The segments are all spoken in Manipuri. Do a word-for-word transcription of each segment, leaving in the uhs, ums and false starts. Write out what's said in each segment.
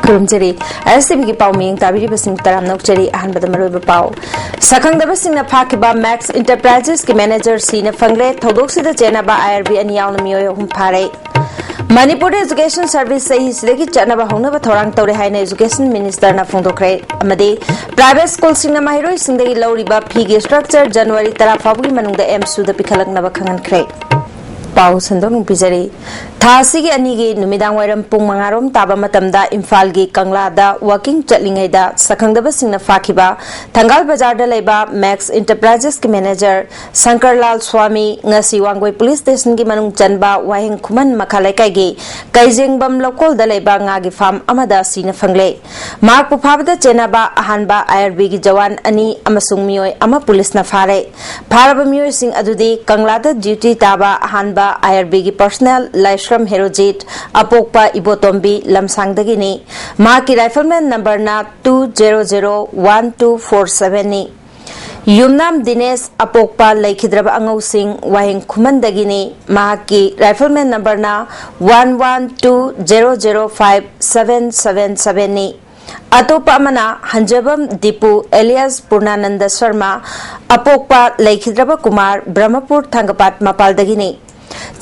ꯈꯨꯔꯨꯝꯖꯔꯤ꯫ ꯑꯦꯁ ꯇꯤ ꯚꯤꯒꯤ ꯄꯥꯎ ꯃꯤꯌꯦꯡ ꯇꯥꯕꯤꯔꯤꯕꯁꯤꯡ ꯇꯔꯥꯝꯅ ꯑꯣꯛꯆꯔꯤ꯫ ꯑꯍꯥꯟꯕꯗ ꯃꯔꯨꯑꯣꯏꯕ ꯄꯥꯎ꯫ ꯁꯛꯈꯪꯗꯕꯁꯤꯡꯅ ꯐꯥꯈꯤꯕ ꯃꯦꯛꯁ ꯏꯟꯇꯔꯄ꯭ꯔꯥꯏꯖꯦꯁꯀꯤ ꯃꯦꯅꯦꯖꯔ ꯁꯤꯅ ꯐꯪꯂꯦ꯫ ꯊꯧꯗꯣꯛꯁꯤꯗ ꯆꯦꯟꯅꯕ ꯑꯥꯏ ꯑꯥꯔ ꯕꯤ ꯑꯅꯤ ꯌꯥꯎꯅ ꯃꯤꯑꯣꯏ ꯑꯍꯨꯝ ꯐꯥꯔꯦ꯫ ꯃꯅꯤꯄꯨꯔꯗ ꯑꯦꯖꯨꯀꯦꯁꯟ ꯁꯔꯚꯤꯁ ꯆꯍꯤꯁꯤꯗꯒꯤ ꯆꯠꯅꯕ ꯍꯧꯅꯕ ꯊꯧꯔꯥꯡ ꯇꯧꯔꯦ ꯍꯥꯏꯅ ꯑꯦꯖꯨꯀꯦꯁꯟ ꯃꯤꯅꯤꯁꯇꯔꯅ ꯐꯣꯡꯗꯣꯛꯈ꯭ꯔꯦ꯫ ꯑꯃꯗꯤ ꯄ꯭ꯔꯥꯏꯚꯦꯠ ꯁ꯭ꯀꯨꯜꯁꯤꯡꯅ ꯃꯍꯩꯔꯣꯏꯁꯤꯡꯗꯒꯤ ꯂꯧꯔꯤꯕ ꯐꯤꯒꯤ ꯁ꯭ꯇ꯭ꯔꯛꯆꯔ ꯖꯅꯋꯥꯔꯤ ꯇꯔꯥ ꯐꯥꯎꯕꯒꯤ ꯃꯅꯨꯡꯗ ꯑꯦꯝꯁꯨꯗ ꯄꯤꯈꯠꯂꯛꯅꯕ ꯈꯪꯍꯟꯈ꯭ꯔꯦ꯫ ꯄꯥꯎ ꯁꯟꯗꯣꯛꯅ ꯄꯤꯖꯔꯤ꯫ ꯊꯥ ꯑꯁꯤꯒꯤ ꯑꯅꯤꯒꯤ ꯅꯨꯃꯤꯗꯥꯡ ꯋꯥꯏꯔꯝ ꯄꯨꯡ ꯃꯉꯥ ꯔꯣꯝ ꯇꯥꯕ ꯃꯇꯝꯗ ꯏꯝꯐꯥꯜꯒꯤ ꯀꯪꯂꯥꯗ ꯋꯥꯀꯤꯡ ꯆꯠꯂꯤꯉꯩꯗ ꯁꯛꯈꯪꯗꯕꯁꯤꯡꯅ ꯐꯥꯈꯤꯕ ꯊꯪꯒꯥꯜ ꯕꯖꯥꯔꯗ ꯂꯩꯕ ꯃꯦꯛꯁ ꯏꯟꯇꯔꯄ꯭ꯔꯥꯏꯖꯦꯁꯀꯤ ꯃꯦꯅꯦꯖꯔ ꯁꯪꯀꯔꯂꯥꯜ ꯁ꯭ꯋꯥꯃꯤ ꯉꯁꯤ ꯋꯥꯡꯒꯣꯏ ꯄꯨꯂꯤꯁ ꯁ꯭ꯇꯦꯁꯟꯒꯤ ꯃꯅꯨꯡ ꯆꯟꯕ ꯋꯥꯍꯦꯡ ꯈꯨꯃꯟ ꯃꯈꯥ ꯂꯩꯀꯥꯏꯒꯤ ꯀꯩꯖꯦꯡꯕꯝ ꯂꯧꯀꯣꯜꯗ ꯂꯩꯕ ꯉꯥꯒꯤ ꯐꯥꯔꯝ ꯑꯃꯗ ꯁꯤꯅ ꯐꯪꯂꯦ꯫ ꯃꯍꯥꯛꯄꯨ ꯐꯥꯕꯗ ꯆꯦꯟꯅꯕ ꯑꯍꯥꯟꯕ ꯑꯥꯏ ꯑꯥꯔ ꯕꯤꯒꯤ ꯖꯋꯥꯟ ꯑꯅꯤ ꯑꯃꯁꯨꯡ ꯃꯤꯑꯣꯏ ꯑꯃ ꯄꯨꯂꯤꯁꯅ ꯐꯥꯔꯦ꯫ ꯐꯥꯔꯕ ꯃꯤꯑꯣꯏꯁꯤꯡ ꯑꯗꯨꯗꯤ ꯀꯪꯂꯥꯗ ꯗ꯭ꯌꯨꯇꯤ ꯇꯥꯕ ꯑꯍꯥꯟꯕ ꯑꯥꯏ ꯑꯥꯔ ꯕꯤꯒꯤ ꯄꯔꯁꯅꯦꯜ ꯂꯥꯏꯁ꯭ꯔꯝ ꯍꯦꯔꯣꯖꯤꯠ, ꯑꯄꯣꯛꯄ ꯏꯕꯣꯇꯣꯝꯕꯤ ꯂꯝꯁꯥꯡꯗꯒꯤꯅꯤ꯫ ꯃꯍꯥꯛꯀꯤ ꯔꯥꯏꯐꯜꯃꯦꯟ ꯅꯝꯕꯔꯅ two zero zero one two four ꯁꯚꯦꯟꯅꯤ꯫ ꯌꯨꯝꯅꯥꯝ ꯗꯤꯅꯦꯁ, ꯑꯄꯣꯛꯄ ꯂꯩꯈꯤꯗ꯭ꯔꯕ ꯑꯉꯧꯁꯤꯡ, ꯋꯥꯍꯦꯡ ꯈꯨꯃꯟꯗꯒꯤꯅꯤ꯫ ꯃꯍꯥꯛꯀꯤ ꯔꯥꯏꯐꯜꯃꯦꯟ ꯅꯝꯕꯔꯅ one one two zero zero five seven seven ꯁꯚꯦꯟꯅꯤ꯫ ꯑꯇꯣꯞꯄ ꯑꯃꯅ ꯍꯟꯖꯕꯝ ꯗꯤꯄꯨ ꯑꯦꯂꯤꯌꯥꯁ ꯄꯨꯔꯅꯥꯅꯟꯗ ꯁꯔꯃ, ꯑꯄꯣꯛꯄ ꯂꯩꯈꯤꯗ꯭ꯔꯕ ꯀꯨꯃꯥꯔ, ꯕ꯭ꯔꯍꯃꯄꯨꯔ ꯊꯥꯡꯒꯄꯥꯠ ꯃꯄꯥꯜꯗꯒꯤꯅꯤ꯫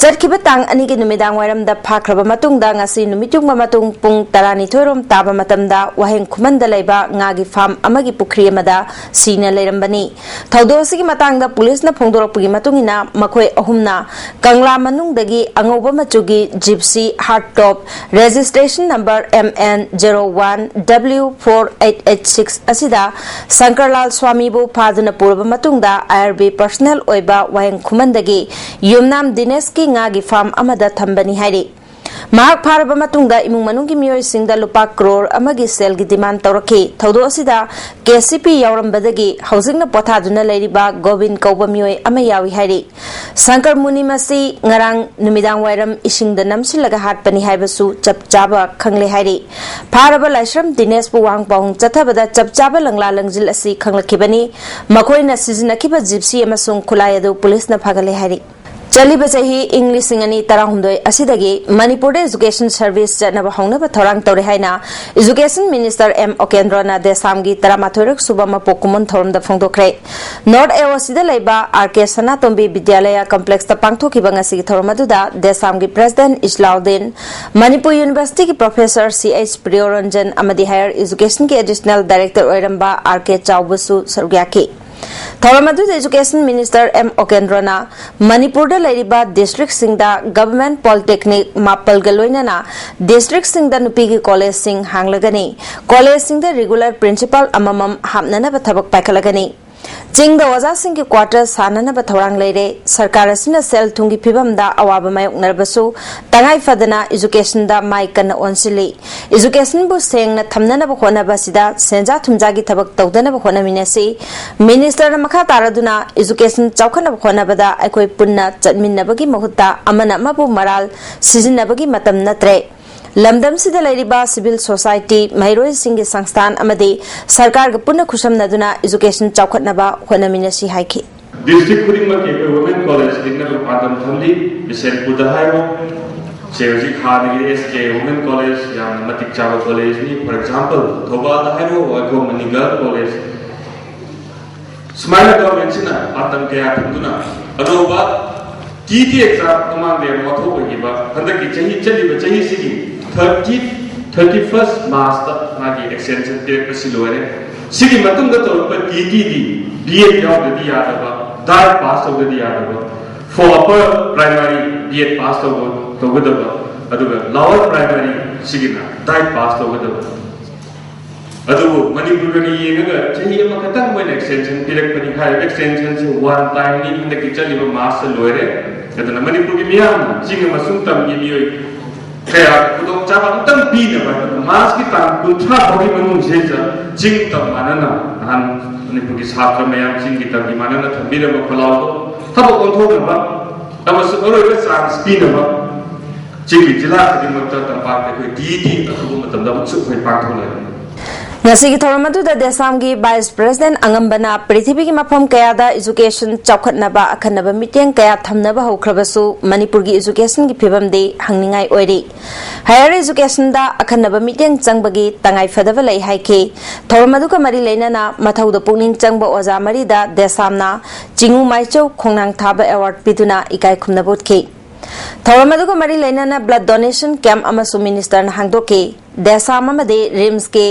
ꯆꯠꯈꯤꯕ ꯇꯥꯡ ꯑꯅꯤꯒꯤ ꯅꯨꯃꯤꯗꯥꯡ ꯋꯥꯏꯔꯝꯗ ꯐꯥꯈ꯭ꯔꯕ ꯃꯇꯨꯡꯗ ꯉꯁꯤ ꯅꯨꯃꯤꯠ ꯌꯨꯡꯕ ꯃꯇꯨꯡ ꯄꯨꯡ ꯇꯔꯥꯅꯤꯊꯣꯏ ꯔꯣꯝ ꯇꯥꯕ ꯃꯇꯝꯗ ꯋꯥꯍꯦꯡ ꯈꯨꯃꯟꯗ ꯂꯩꯕ ꯉꯥꯒꯤ ꯐꯥꯔꯝ ꯑꯃꯒꯤ ꯄꯨꯈ꯭ꯔꯤ ꯑꯃꯗ ꯁꯤꯅ ꯂꯩꯔꯝꯕꯅꯤ꯫ ꯊꯧꯗꯣꯛ ꯑꯁꯤꯒꯤ ꯃꯇꯥꯡꯗ ꯄꯨꯂꯤꯁꯅ ꯐꯣꯡꯗꯣꯔꯛꯄꯒꯤ ꯃꯇꯨꯡ ꯏꯟꯅ ꯃꯈꯣꯏ ꯑꯍꯨꯝꯅ ꯀꯪꯂꯥ ꯃꯅꯨꯡꯗꯒꯤ ꯑꯉꯧꯕ ꯃꯆꯨꯒꯤ gypsy hard top registration number M N zero one W four eight eight six ꯑꯁꯤꯗ ꯁꯪꯀꯔꯂꯥꯜ ꯁ꯭ꯋꯥꯃꯤꯕꯨ ꯐꯥꯗꯨꯅ ꯄꯨꯔꯕ ꯃꯇꯨꯡꯗ ꯑꯥꯏ ꯑꯥꯔ ꯕꯤ ꯄꯔꯁꯅꯦꯜ ꯑꯣꯏꯕ ꯋꯥꯍꯦꯡ ꯈꯨꯃꯟꯗꯒꯤ ꯌꯨꯝꯅꯥꯝ ꯗꯤꯅꯦꯁꯀꯤ ꯉꯥꯒꯤ ꯐꯥꯔꯝ ꯑꯃꯗ ꯊꯝꯕꯅꯤ ꯍꯥꯏꯔꯤ꯫ ꯃꯍꯥꯛ ꯐꯥꯔꯕ ꯃꯇꯨꯡꯗ ꯏꯃꯨꯡ ꯃꯅꯨꯡꯒꯤ ꯃꯤꯑꯣꯏꯁꯤꯡꯗ ꯂꯨꯄꯥ ꯀ꯭ꯔꯣꯔ ꯑꯃꯒꯤ ꯁꯦꯜꯒꯤ ꯗꯤꯃꯥꯟ ꯇꯧꯔꯛꯈꯤ꯫ ꯊꯧꯗꯣꯛ ꯑꯁꯤꯗ ꯀꯦ ꯁꯤ ꯄꯤ ꯌꯥꯎꯔꯝꯕꯗꯒꯤ ꯍꯧꯖꯤꯛꯅ ꯄꯣꯊꯥꯗꯨꯅ ꯂꯩꯔꯤꯕ ꯒꯣꯕꯤꯟ ꯀꯧꯕ ꯃꯤꯑꯣꯏ ꯑꯃ ꯌꯥꯎꯏ ꯍꯥꯏꯔꯤ꯫ ꯁꯪꯀꯔ ꯃꯨꯅꯤꯝ ꯑꯁꯤ ꯉꯔꯥꯡ ꯅꯨꯃꯤꯗꯥꯡ ꯋꯥꯏꯔꯝ ꯏꯁꯤꯡꯗ ꯅꯝꯁꯤꯜꯂꯒ ꯍꯥꯠꯄꯅꯤ ꯍꯥꯏꯕꯁꯨ ꯆꯞ ꯆꯥꯕ ꯈꯪꯂꯦ ꯍꯥꯏꯔꯤ꯫ ꯐꯥꯔꯕ ꯂꯥꯏꯁ꯭ꯔꯝ ꯗꯤꯅꯦꯁꯄꯨ ꯋꯥꯍꯪ ꯄꯥꯎꯍꯪ ꯆꯠꯊꯕꯗ ꯆꯞ ꯆꯥꯕ ꯂꯪꯂꯥ ꯂꯪꯖꯤꯜ ꯑꯁꯤ ꯈꯪꯂꯛꯈꯤꯕꯅꯤ꯫ ꯃꯈꯣꯏꯅ ꯁꯤꯖꯤꯟꯅꯈꯤꯕ ꯖꯤꯞꯁꯤ ꯑꯃꯁꯨꯡ ꯈꯨꯠꯂꯥꯏ ꯑꯗꯨ ꯄꯨꯂꯤꯁꯅ ꯐꯥꯒꯠꯂꯦ ꯍꯥꯏꯔꯤ꯫ ꯆꯠꯂꯤꯕ ꯆꯍꯤ ꯏꯪ ꯂꯤꯁꯤꯡ ꯑꯅꯤ ꯇꯔꯥꯍꯨꯝꯗꯣꯏ ꯑꯁꯤꯗꯒꯤ ꯃꯅꯤꯄꯨꯔꯗ education service ꯆꯠꯅꯕ ꯍꯧꯅꯕ ꯊꯧꯔꯥꯡ ꯇꯧꯔꯦ ꯍꯥꯏꯅ education minister ꯑꯦꯝ ꯑꯣꯀꯦꯟꯗ꯭ꯔꯣꯅ ꯗꯦꯁꯥꯝꯒꯤ ꯇꯔꯥꯃꯥꯊꯣꯏꯔꯛ ꯁꯨꯕ ꯃꯄꯣꯛ ꯀꯨꯝꯑꯣꯟ ꯊꯧꯔꯝꯗ ꯐꯣꯡꯗꯣꯛꯈ꯭ꯔꯦ꯫ ꯅꯣꯔꯠ ꯑꯦ ꯑꯣ ꯁꯤꯗ ꯂꯩꯕ ꯑꯥꯔ ꯀꯦ ꯁꯅꯥꯇꯣꯝꯕꯤ ꯕꯤꯗ꯭ꯌꯥꯂꯌꯥ ꯀꯝꯄ꯭ꯂꯦꯛꯁꯇ ꯄꯥꯡꯊꯣꯛꯈꯤꯕ ꯉꯁꯤꯒꯤ ꯊꯧꯔꯝ ꯑꯗꯨꯗ ꯗꯦꯁꯥꯝꯒꯤ president ꯏꯁꯂꯥꯎꯗꯤꯟ, ꯃꯅꯤꯄꯨꯔ ꯌꯨꯅꯤꯚꯔꯁꯤꯇꯤꯒꯤ professor ꯁꯤ ꯑꯩꯆ ꯄ꯭ꯔꯤꯌꯣꯔꯟꯖꯟ ꯑꯃꯗꯤ higher educationꯒꯤ additional director ꯑꯣꯏꯔꯝꯕ ꯑꯥꯔ ꯀꯦ ꯆꯥꯎꯕꯁꯨ ꯁꯔꯨꯛ ꯌꯥꯈꯤ꯫ ꯊꯧꯔꯝ ꯑꯗꯨꯗ education minister ꯑꯦꯝ ꯑꯣꯀꯦꯟꯗ꯭ꯔꯣꯅ ꯃꯅꯤꯄꯨꯔꯗ ꯂꯩꯔꯤꯕ districtꯁꯤꯡꯗ government polytechnic ꯃꯥꯄꯜꯒ ꯂꯣꯏꯅꯅ districtꯁꯤꯡꯗ ꯅꯨꯄꯤꯒꯤ collegeꯁꯤꯡ ꯍꯥꯡꯂꯒꯅꯤ꯫ Collegeꯁꯤꯡꯗ regular principal ꯑꯃꯃꯝ ꯍꯥꯞꯅꯅꯕ ꯊꯕꯛ ꯄꯥꯏꯈꯠꯂꯒꯅꯤ꯫ ꯆꯤꯡꯗ ꯑꯣꯖꯥꯁꯤꯡꯒꯤ quarter ꯁꯥꯅꯅꯕ ꯊꯧꯔꯥꯡ ꯂꯩꯔꯦ꯫ ꯁꯔꯀꯥꯔ ꯑꯁꯤꯅ ꯁꯦꯜ ꯊꯨꯝꯒꯤ ꯐꯤꯕꯝꯗ ꯑꯋꯥꯕ ꯃꯥꯌꯣꯛꯅꯔꯕꯁꯨ ꯇꯉꯥꯏ ꯐꯗꯅ educationꯗ ꯃꯥꯏ ꯀꯟꯅ ꯑꯣꯟꯁꯤꯜꯂꯤ꯫ Educationꯕꯨ ꯁꯦꯡꯅ ꯊꯝꯅꯅꯕ ꯍꯣꯠꯅꯕ ꯑꯁꯤꯗ ꯁꯦꯟꯖꯥ ꯊꯨꯝꯖꯥꯒꯤ ꯊꯕꯛ ꯇꯧꯗꯅꯕ ꯍꯣꯠꯅꯃꯤꯟꯅꯁꯤ꯫ Ministerꯅ ꯃꯈꯥ ꯇꯥꯔꯗꯨꯅ education ꯆꯥꯎꯈꯠꯅꯕ ꯍꯣꯠꯅꯕꯗ ꯑꯩꯈꯣꯏ ꯄꯨꯟꯅ ꯆꯠꯃꯤꯟꯅꯕꯒꯤ ꯃꯍꯨꯠꯇ ꯑꯃꯅ ꯑꯃꯕꯨ ꯃꯔꯥꯜ ꯁꯤꯖꯤꯟꯅꯕꯒꯤ ꯃꯇꯝ ꯅꯠꯇ꯭ꯔꯦ꯫ ꯂꯝꯗꯝꯁꯤꯗ ꯂꯩꯔꯤꯕ civil society, ꯃꯍꯩꯔꯣꯏꯁꯤꯡꯒꯤ ꯁꯪꯁꯊꯥꯟ ꯑꯃꯗꯤ ꯁꯔꯀꯥꯔꯒ ꯄꯨꯟꯅ ꯈꯨꯠꯁꯝꯅꯗꯨꯅ education ꯆꯥꯎꯈꯠꯅꯕ ꯍꯣꯠꯅꯃꯤꯟꯅꯁꯤ ꯍꯥꯏꯈꯤ꯫ District ꯈꯨꯗꯤꯡꯃꯛꯀꯤ ꯑꯩꯈꯣꯏ women college ꯂꯤꯡꯅꯕ ꯄꯥꯟꯗꯝ ꯊꯝꯂꯤ꯫ ꯕꯤꯁꯦꯟꯄꯨꯔꯗ ꯍꯥꯏꯔꯣ, ꯁꯦ ꯍꯧꯖꯤꯛ ꯍꯥꯟꯅꯒꯤ S K Women College ꯌꯥꯝꯅ ꯃꯇꯤꯛ ꯆꯥꯕ collegeꯅꯤ꯫ For example, ꯊꯧꯕꯥꯜꯗ ꯍꯥꯏꯔꯣ, ꯋꯥꯏꯈꯣꯝ ꯃꯅꯤ girl college꯫ ꯁꯨꯃꯥꯏꯅ governmentꯁꯤꯅ ꯄꯥꯟꯗꯝ ꯀꯌꯥ ꯊꯝꯗꯨꯅ ꯑꯅꯧꯕ T E T exam ꯃꯃꯥꯡꯗ ꯌꯥꯝ ꯋꯥꯊꯣꯛ ꯑꯣꯏꯈꯤꯕ, ꯍꯟꯗꯛꯀꯤ ꯆꯍꯤ, ꯆꯠꯂꯤꯕ ꯆꯍꯤꯁꯤꯒꯤ thirty, thirty first Marchꯇ ꯃꯥꯒꯤ extension ꯄꯤꯔꯛꯄꯁꯤ ꯂꯣꯏꯔꯦ꯫ ꯁꯤꯒꯤ ꯃꯇꯨꯡꯗ ꯇꯧꯔꯛꯄ T E T ꯗꯤ B Ed ꯌꯥꯎꯗ꯭ꯔꯗꯤ ꯌꯥꯗꯕ, diet pass ꯇꯧꯗ꯭ꯔꯗꯤ ꯌꯥꯗꯕ, for upper primary B Ed pass ꯇꯧꯕ, ꯇꯧꯒꯗꯕ, ꯑꯗꯨꯒ lower primary ꯁꯤꯒꯤꯅ diet pass ꯇꯧꯒꯗꯕ꯫ ꯑꯗꯨꯕꯨ ꯃꯅꯤꯄꯨꯔꯒ ꯌꯦꯡꯉꯒ ꯆꯍꯤ ꯑꯃꯈꯛꯇꯪ ꯃꯣꯏꯅ extension ꯄꯤꯔꯛꯄꯅꯤ꯫ ꯍꯥꯏꯔꯤꯕ extensionꯁꯦ one timeꯅꯤ, ꯍꯟꯗꯛꯀꯤ ꯆꯠꯂꯤꯕ Marchꯇ ꯂꯣꯏꯔꯦ꯫ ꯑꯗꯨꯅ ꯃꯅꯤꯄꯨꯔꯒꯤ ꯃꯤꯌꯥꯝ, ꯆꯤꯡ ꯑꯃꯁꯨꯡ ꯇꯝꯒꯤ ꯃꯤꯑꯣꯏ ꯀꯌꯥ ꯈꯨꯗꯣꯡꯆꯥꯕ ꯑꯃꯇꯪ ꯄꯤꯅꯕ, ꯑꯗꯨꯅ Marchꯀꯤ ꯇꯥꯡ ꯀꯨꯟꯊ꯭ꯔꯥ ꯐꯥꯎꯒꯤ ꯃꯅꯨꯡꯁꯤꯗ ꯆꯤꯡ ꯇꯝ ꯃꯥꯟꯅꯅ, ꯅꯍꯥꯟ ꯃꯅꯤꯄꯨꯔꯒꯤ ꯁꯥꯇ꯭ꯔ ꯃꯌꯥꯝ ꯆꯤꯡꯒꯤ ꯇꯝꯒꯤ ꯃꯥꯟꯅꯅ ꯊꯝꯕꯤꯔꯝꯕ ꯈꯣꯜꯂꯥꯎꯗꯣ ꯊꯕꯛ ꯑꯣꯟꯊꯣꯛꯅꯕ ꯑꯃꯁꯨꯡ ꯑꯔꯣꯏꯕ chance ꯄꯤꯅꯕ ꯆꯤꯡꯒꯤ ꯖꯤꯂꯥ ꯈꯨꯗꯤꯡꯃꯛꯇ ꯇꯝꯄꯥꯛꯇ ꯑꯩꯈꯣꯏ T E T ꯑꯊꯨꯕ ꯃꯇꯝꯗ ꯑꯃꯨꯛꯁꯨ ꯑꯩꯈꯣꯏ ꯄꯥꯡꯊꯣꯛꯂꯒꯅꯤ꯫ ꯉꯁꯤꯒꯤ ꯊꯧꯔꯝ ꯑꯗꯨꯗ ꯗꯦꯁꯥꯝꯒꯤ Vice President ꯑꯉꯝꯕꯅ ꯄ꯭ꯔꯤꯊꯤꯕꯤꯒꯤ ꯃꯐꯝ ꯀꯌꯥꯗ education ꯆꯥꯎꯈꯠꯅꯕ ꯑꯈꯟꯅꯕ ꯃꯤꯠꯌꯦꯡ ꯀꯌꯥ ꯊꯝꯅꯕ ꯍꯧꯈ꯭ꯔꯕꯁꯨ ꯃꯅꯤꯄꯨꯔꯒꯤ educationꯒꯤ ꯐꯤꯕꯝꯗꯤ ꯍꯪꯅꯤꯡꯉꯥꯏ ꯑꯣꯏꯔꯤ꯫ Higher educationꯗ ꯑꯈꯟꯅꯕ ꯃꯤꯠꯌꯦꯡ ꯆꯪꯕꯒꯤ ꯇꯉꯥꯏ ꯐꯗꯕ ꯂꯩ ꯍꯥꯏꯈꯤ꯫ ꯊꯧꯔꯝ ꯑꯗꯨꯒ ꯃꯔꯤ ꯂꯩꯅꯅ ꯃꯊꯧꯗ ꯄꯨꯛꯅꯤꯡ ꯆꯪꯕ ꯑꯣꯖꯥ ꯃꯔꯤꯗ ꯗꯦꯁꯥꯝꯅ ꯆꯤꯉꯨ ꯃꯥꯏꯆꯧ ꯈꯣꯡꯅꯥꯡ ꯊꯥꯕ award ꯄꯤꯗꯨꯅ ꯏꯀꯥꯏ ꯈꯨꯝꯅꯕ ꯎꯠꯈꯤ꯫ ꯊꯧꯔꯝ ꯑꯗꯨꯒ ꯃꯔꯤ ꯂꯩꯅꯅ blood donation camp ꯑꯃꯁꯨ ministerꯅ ꯍꯥꯡꯗꯣꯛꯈꯤ꯫ ꯗꯦꯁꯥꯝ ꯑꯃꯗꯤ RIMSꯀꯤ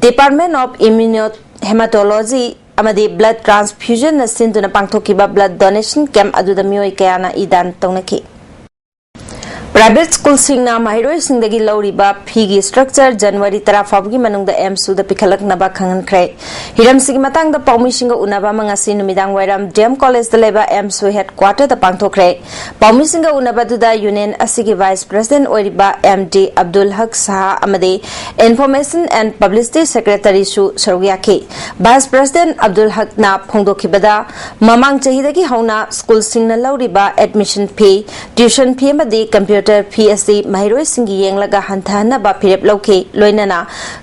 Department of Immunohematology ꯑꯃꯗꯤ blood transfusionꯅ ꯁꯤꯟꯗꯨꯅ ꯄꯥꯡꯊꯣꯛꯈꯤꯕ blood donation camp ꯑꯗꯨꯗ ꯃꯤꯑꯣꯏ ꯀꯌꯥꯅ ꯏ ꯗꯥꯟ ꯇꯧꯅꯈꯤ꯫ Private schoolꯁꯤꯡꯅ ꯃꯍꯩꯔꯣꯏꯁꯤꯡꯗꯒꯤ ꯂꯧꯔꯤꯕ feeꯒꯤ structure January ꯇꯔꯥ ꯐꯥꯎꯕꯒꯤ ꯃꯅꯨꯡꯗ AMSUꯗ ꯄꯤꯈꯠꯂꯛꯅꯕ ꯈꯪꯍꯟꯈ꯭ꯔꯦ꯫ ꯍꯤꯔꯝꯁꯤꯒꯤ ꯃꯇꯥꯡꯗ ꯄꯥꯎꯃꯤꯁꯤꯡꯒ ꯎꯅꯕ ꯑꯃ ꯉꯁꯤ ꯅꯨꯃꯤꯗꯥꯡ ꯋꯥꯏꯔꯝ D M Collegeꯇ ꯂꯩꯕ AMSU headquarterꯗ ꯄꯥꯡꯊꯣꯛꯈ꯭ꯔꯦ꯫ ꯄꯥꯎꯃꯤꯁꯤꯡꯒ ꯎꯅꯕꯗꯨꯗ union ꯑꯁꯤꯒꯤ Vice President ꯑꯣꯏꯔꯤꯕ M D Abdul Haq Saha ꯑꯃꯗꯤ Information and Publicity Secretaryꯁꯨ ꯁꯔꯨꯛ ꯌꯥꯈꯤ꯫ Vice President Abdul Haqꯅ ꯐꯣꯡꯗꯣꯛꯈꯤꯕꯗ, ꯃꯃꯥꯡ ꯆꯍꯤꯗꯒꯤ ꯍꯧꯅ schoolꯁꯤꯡꯅ ꯂꯧꯔꯤꯕ admission fee, tuition fee ꯑꯃꯗꯤ computer fee ꯑꯁꯤ ꯃꯍꯩꯔꯣꯏꯁꯤꯡꯒꯤ ꯌꯦꯡꯂꯒ ꯍꯟꯊꯍꯟꯅꯕ ꯐꯤꯔꯦꯞ ꯂꯧꯈꯤ, ꯂꯣꯏꯅꯅ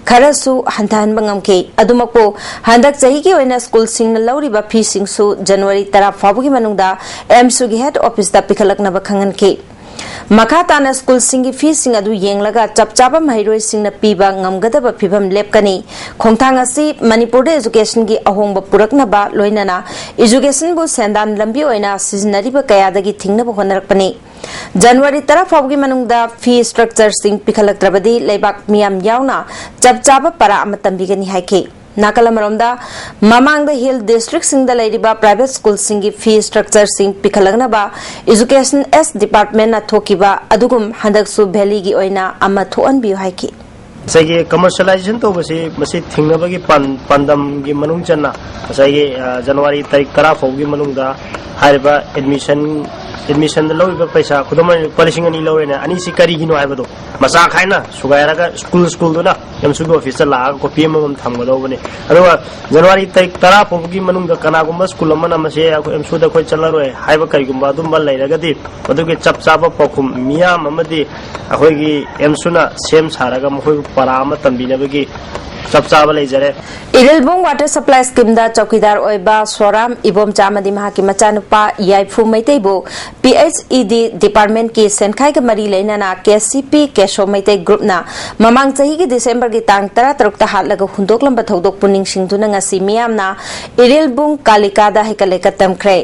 ꯈꯔꯁꯨ ꯍꯟꯊꯍꯟꯕ ꯉꯝꯈꯤ꯫ ꯑꯗꯨꯃꯛꯄꯨ, ꯍꯟꯗꯛ ꯆꯍꯤꯒꯤ ꯑꯣꯏꯅ schoolꯁꯤꯡꯅ ꯂꯧꯔꯤꯕ feeꯁꯤꯡꯁꯨ January ꯇꯔꯥ ꯐꯥꯎꯕꯒꯤ ꯃꯅꯨꯡꯗ AMSUꯒꯤ head officeꯇ ꯄꯤꯈꯠꯂꯛꯅꯕ ꯈꯪꯍꯟꯈꯤ꯫ ꯃꯈꯥ ꯇꯥꯅ schoolꯁꯤꯡꯒꯤ feeꯁꯤꯡ ꯑꯗꯨ ꯌꯦꯡꯂꯒ ꯆꯞ ꯆꯥꯕ ꯃꯍꯩꯔꯣꯏꯁꯤꯡꯅ ꯄꯤꯕ ꯉꯝꯒꯗꯕ ꯐꯤꯕꯝ ꯂꯦꯞꯀꯅꯤ꯫ ꯈꯣꯡꯊꯥꯡ ꯑꯁꯤ ꯃꯅꯤꯄꯨꯔꯗ educationꯒꯤ ꯑꯍꯣꯡꯕ ꯄꯨꯔꯛꯅꯕ, ꯂꯣꯏꯅꯅ educationꯕꯨ ꯁꯦꯟꯗꯥꯟ ꯂꯝꯕꯤ ꯑꯣꯏꯅ ꯁꯤꯖꯤꯟꯅꯔꯤꯕ ꯀꯌꯥꯗꯒꯤ ꯊꯤꯡꯅꯕ ꯍꯣꯠꯅꯔꯛꯄꯅꯤ꯫ January ꯇꯔꯥ ꯐꯥꯎꯕꯒꯤ ꯃꯅꯨꯡꯗ fee structureꯁꯤꯡ ꯄꯤꯈꯠꯂꯛꯇ꯭ꯔꯕꯗꯤ ꯂꯩꯕꯥꯛ ꯃꯤꯌꯥꯝ ꯌꯥꯎꯅ ꯆꯞ ꯆꯥꯕ ꯄꯔꯥ ꯑꯃ ꯇꯝꯕꯤꯒꯅꯤ ꯍꯥꯏꯈꯤ꯫ ꯅꯥꯀꯜ ꯑꯃꯔꯣꯝꯗ, ꯃꯃꯥꯡꯗ hill districtꯁꯤꯡꯗ ꯂꯩꯔꯤꯕ private schoolꯁꯤꯡꯒꯤ fee structureꯁꯤꯡ ꯄꯤꯈꯠꯂꯛꯅꯕ Education S Departmentꯅ ꯊꯣꯛꯈꯤꯕ ꯑꯗꯨꯒꯨꯝ ꯍꯟꯗꯛꯁꯨ valleyꯒꯤ ꯑꯣꯏꯅ ꯑꯃ ꯊꯣꯛꯍꯟꯕꯤꯌꯨ ꯍꯥꯏꯈꯤ꯫ ꯉꯁꯥꯏꯒꯤ commercialization ꯇꯧꯕꯁꯤ, ꯃꯁꯤ ꯊꯤꯡꯅꯕꯒꯤ ꯄꯥꯟ-, ꯄꯥꯟꯗꯝꯒꯤ ꯃꯅꯨꯡ ꯆꯟꯅ ꯉꯁꯥꯏꯒꯤ, ꯑ, January ꯇꯥꯔꯤꯛ ꯇꯔꯥ ꯐꯥꯎꯒꯤ ꯃꯅꯨꯡꯗ ꯍꯥꯏꯔꯤꯕ ꯑꯦꯗꯃꯤꯁꯟ ꯑꯦꯗꯃꯤꯁꯟꯗ ꯂꯧꯔꯤꯕ ꯄꯩꯁꯥ, ꯈꯨꯗꯝ ꯑꯣꯏꯅ ꯂꯨꯄꯥ ꯂꯤꯁꯤꯡ ꯑꯅꯤ ꯂꯧꯔꯦꯅꯦ, ꯑꯅꯤꯁꯤ ꯀꯔꯤꯒꯤꯅꯣ ꯍꯥꯏꯕꯗꯣ ꯃꯆꯥ ꯈꯥꯏꯅ ꯁꯨꯒꯥꯏꯔꯒ ꯁ꯭ꯀꯨꯜ ꯁ꯭ꯀꯨꯜꯗꯨꯅ ꯑꯦꯝꯁꯨꯒꯤ ꯑꯣꯐꯤꯁꯇ ꯂꯥꯛꯑꯒ ꯀꯣꯄꯤ ꯑꯃꯃꯝ ꯊꯝꯒꯗꯧꯕꯅꯤ꯫ ꯑꯗꯨꯒ ꯖꯅꯋꯥꯔꯤ ꯇꯥꯔꯤꯛ ꯇꯔꯥ ꯐꯥꯎꯕꯒꯤ ꯃꯅꯨꯡꯗ ꯀꯅꯥꯒꯨꯝꯕ ꯁ꯭ꯀꯨꯜ ꯑꯃꯅ ꯃꯁꯤ ꯑꯩꯈꯣꯏ ꯑꯦꯝꯁꯨꯗ ꯑꯩꯈꯣꯏ ꯆꯠꯂꯔꯣꯏ ꯍꯥꯏꯕ ꯀꯔꯤꯒꯨꯝꯕ ꯑꯗꯨꯝꯕ ꯂꯩꯔꯒꯗꯤ, ꯃꯗꯨꯒꯤ ꯆꯞ ꯆꯥꯕ ꯄꯥꯎꯈꯨꯝ ꯃꯤꯌꯥꯝ ꯑꯃꯗꯤ ꯑꯩꯈꯣꯏꯒꯤ ꯑꯦꯝꯁꯨꯅ ꯁꯦꯝ ꯁꯥꯔꯒ ꯃꯈꯣꯏꯕꯨ ꯄꯔꯥ ꯑꯃ ꯇꯝꯕꯤꯅꯕꯒꯤ ꯆꯞ ꯆꯥꯕ ꯂꯩꯖꯔꯦ꯫ ꯏꯔꯤꯜꯕꯨꯡ ꯋꯥꯇꯔ ꯁꯄ꯭ꯂꯥꯏ ꯁ꯭ꯀꯤꯝꯗ ꯆꯧꯀꯤꯗꯥꯔ ꯑꯣꯏꯕ ꯁꯣꯔꯥꯝ ꯏꯕꯣꯝꯆꯥ ꯑꯃꯗꯤ ꯃꯍꯥꯛꯀꯤ ꯃꯆꯥꯅꯨꯄꯥ ꯌꯥꯏꯐꯨ ꯃꯩꯇꯩꯕꯨ ꯄꯤ ꯑꯩꯆ ꯏ ꯗꯤ ꯗꯤꯄꯥꯔꯠꯃꯦꯟꯠꯀꯤ ꯁꯦꯟꯈꯥꯏꯒ ꯃꯔꯤ ꯂꯩꯅꯅ ꯀꯦ ꯁꯤ ꯄꯤ ꯀꯦꯁꯣ ꯃꯩꯇꯩ ꯒ꯭ꯔꯨꯞꯅ ꯃꯃꯥꯡ ꯆꯍꯤꯒꯤ ꯗꯤꯁꯦꯝꯕꯔꯒꯤ ꯇꯥꯡ ꯇꯔꯥ ꯇꯔꯨꯛꯇ ꯍꯥꯠꯂꯒ ꯍꯨꯟꯗꯣꯛꯂꯝꯕ ꯊꯧꯗꯣꯛꯄꯨ ꯅꯤꯡꯁꯤꯡꯗꯨꯅ ꯉꯁꯤ ꯃꯤꯌꯥꯝꯅ ꯏꯔꯤꯜꯕꯨꯡ ꯀꯥꯂꯤꯀꯥꯗ ꯍꯩꯀꯠ ꯂꯩꯀꯠ ꯇꯝꯈ꯭ꯔꯦ꯫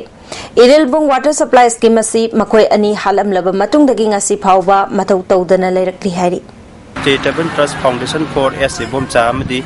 ꯏꯔꯤꯜꯕꯨꯡ ꯋꯥꯇꯔ ꯁꯄ꯭ꯂꯥꯏ ꯁ꯭ꯀꯤꯝ ꯑꯁꯤ ꯃꯈꯣꯏ ꯑꯅꯤ ꯍꯥꯠꯂꯝꯂꯕ ꯃꯇꯨꯡꯗꯒꯤ ꯉꯁꯤ ꯐꯥꯎꯕ ꯃꯊꯧ ꯇꯧꯗꯅ ꯂꯩꯔꯛꯂꯤ ꯍꯥꯏꯔꯤ꯫ Charitable Trust Foundation for S Ibomcha ꯑꯃꯗꯤ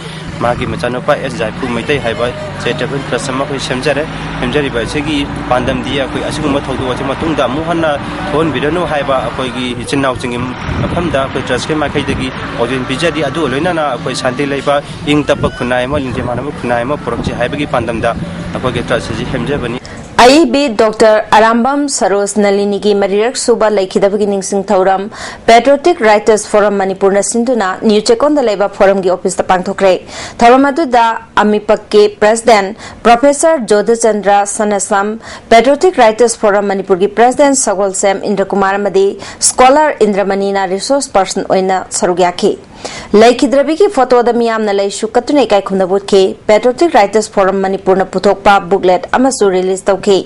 ꯃꯍꯥꯛꯀꯤ ꯃꯆꯥꯅꯨꯄꯥ ꯑꯦꯁ ꯖꯥꯏꯐꯨ ꯃꯩꯇꯩ ꯍꯥꯏꯕ Charitable Trust ꯑꯃ ꯑꯩꯈꯣꯏ ꯁꯦꯝꯖꯔꯦ꯫ ꯁꯦꯝꯖꯔꯤꯕ ꯑꯁꯤꯒꯤ ꯄꯥꯟꯗꯝꯗꯤ ꯑꯩꯈꯣꯏ ꯑꯁꯤꯒꯨꯝꯕ ꯊꯧꯗꯣꯛ ꯑꯁꯤ ꯃꯇꯨꯡꯗ ꯑꯃꯨꯛ ꯍꯟꯅ ꯊꯣꯛꯍꯟꯕꯤꯔꯅꯨ ꯍꯥꯏꯕ ꯑꯩꯈꯣꯏꯒꯤ ꯏꯆꯤꯟ ꯏꯅꯥꯎꯁꯤꯡꯒꯤ ꯃꯐꯝꯗ ꯑꯩꯈꯣꯏ trustꯀꯤ ꯃꯥꯏꯀꯩꯗꯒꯤ ꯄꯥꯎꯖꯦꯜ ꯄꯤꯖꯔꯤ꯫ ꯑꯗꯨꯒ ꯂꯣꯏꯅꯅ ꯑꯩꯈꯣꯏ ꯁꯥꯟꯇꯤ ꯂꯩꯕ, ꯏꯪ ꯇꯞꯄ ꯈꯨꯟꯅꯥꯏ ꯑꯃ, ꯂꯤꯡꯖꯦꯜ ꯃꯥꯟꯅꯕ ꯈꯨꯟꯅꯥꯏ ꯑꯃ ꯄꯨꯔꯛꯁꯤ ꯍꯥꯏꯕꯒꯤ ꯄꯥꯟꯗꯝꯗ ꯑꯩꯈꯣꯏꯒꯤ trust ꯑꯁꯤ ꯁꯦꯝꯖꯕꯅꯤ꯫ ꯑꯏꯕꯤ ꯗꯣꯛꯇꯔ ꯑꯔꯥꯝꯕꯝ ꯁꯔꯣꯖ ꯅꯂꯤꯅꯤꯒꯤ ꯃꯔꯤꯔꯛ ꯁꯨꯕ ꯂꯩꯈꯤꯗꯕꯒꯤ ꯅꯤꯡꯁꯤꯡ ꯊꯧꯔꯝ Patriotic Writers Forum ꯃꯅꯤꯄꯨꯔꯅ ꯁꯤꯟꯗꯨꯅ ꯅ꯭ꯌꯨ ꯆꯦꯀꯣꯟꯗ ꯂꯩꯕ ꯐꯣꯔꯝꯒꯤ ꯑꯣꯐꯤꯁꯇ ꯄꯥꯡꯊꯣꯛꯈ꯭ꯔꯦ꯫ ꯊꯧꯔꯝ ꯑꯗꯨꯗ ꯑꯃꯤꯄꯛꯀꯤ president professor Jodhchandra Sanasam, Patriotic Writers Forum ꯃꯅꯤꯄꯨꯔꯒꯤ ꯄ꯭ꯔꯦꯁꯤꯗꯦꯟꯠ ꯁꯒꯣꯜꯁꯦꯝ ꯏꯟꯗ꯭ꯔꯀꯨꯃꯥꯔ ꯑꯃꯗꯤ ꯁ꯭ꯀꯣꯂꯔ ꯏꯟꯗ꯭ꯔꯃꯅꯤꯅ ꯔꯤꯁꯣꯔꯁ ꯄꯔꯁꯟ ꯑꯣꯏꯅ ꯁꯔꯨꯛ ꯌꯥꯈꯤ꯫ ꯂꯩꯈꯤꯗ꯭ꯔꯕꯤꯒꯤ ꯐꯣꯇꯣꯗ ꯃꯤꯌꯥꯝꯅ ꯂꯩꯁꯨ ꯀꯠꯇꯨꯅ ꯏꯀꯥꯏ ꯈꯨꯝꯅꯕ ꯎꯠꯈꯤ꯫ Patriotic Writers Forum ꯃꯅꯤꯄꯨꯔꯅ ꯄꯨꯊꯣꯛꯄ booklet ꯑꯃꯁꯨ release ꯇꯧꯈꯤ꯫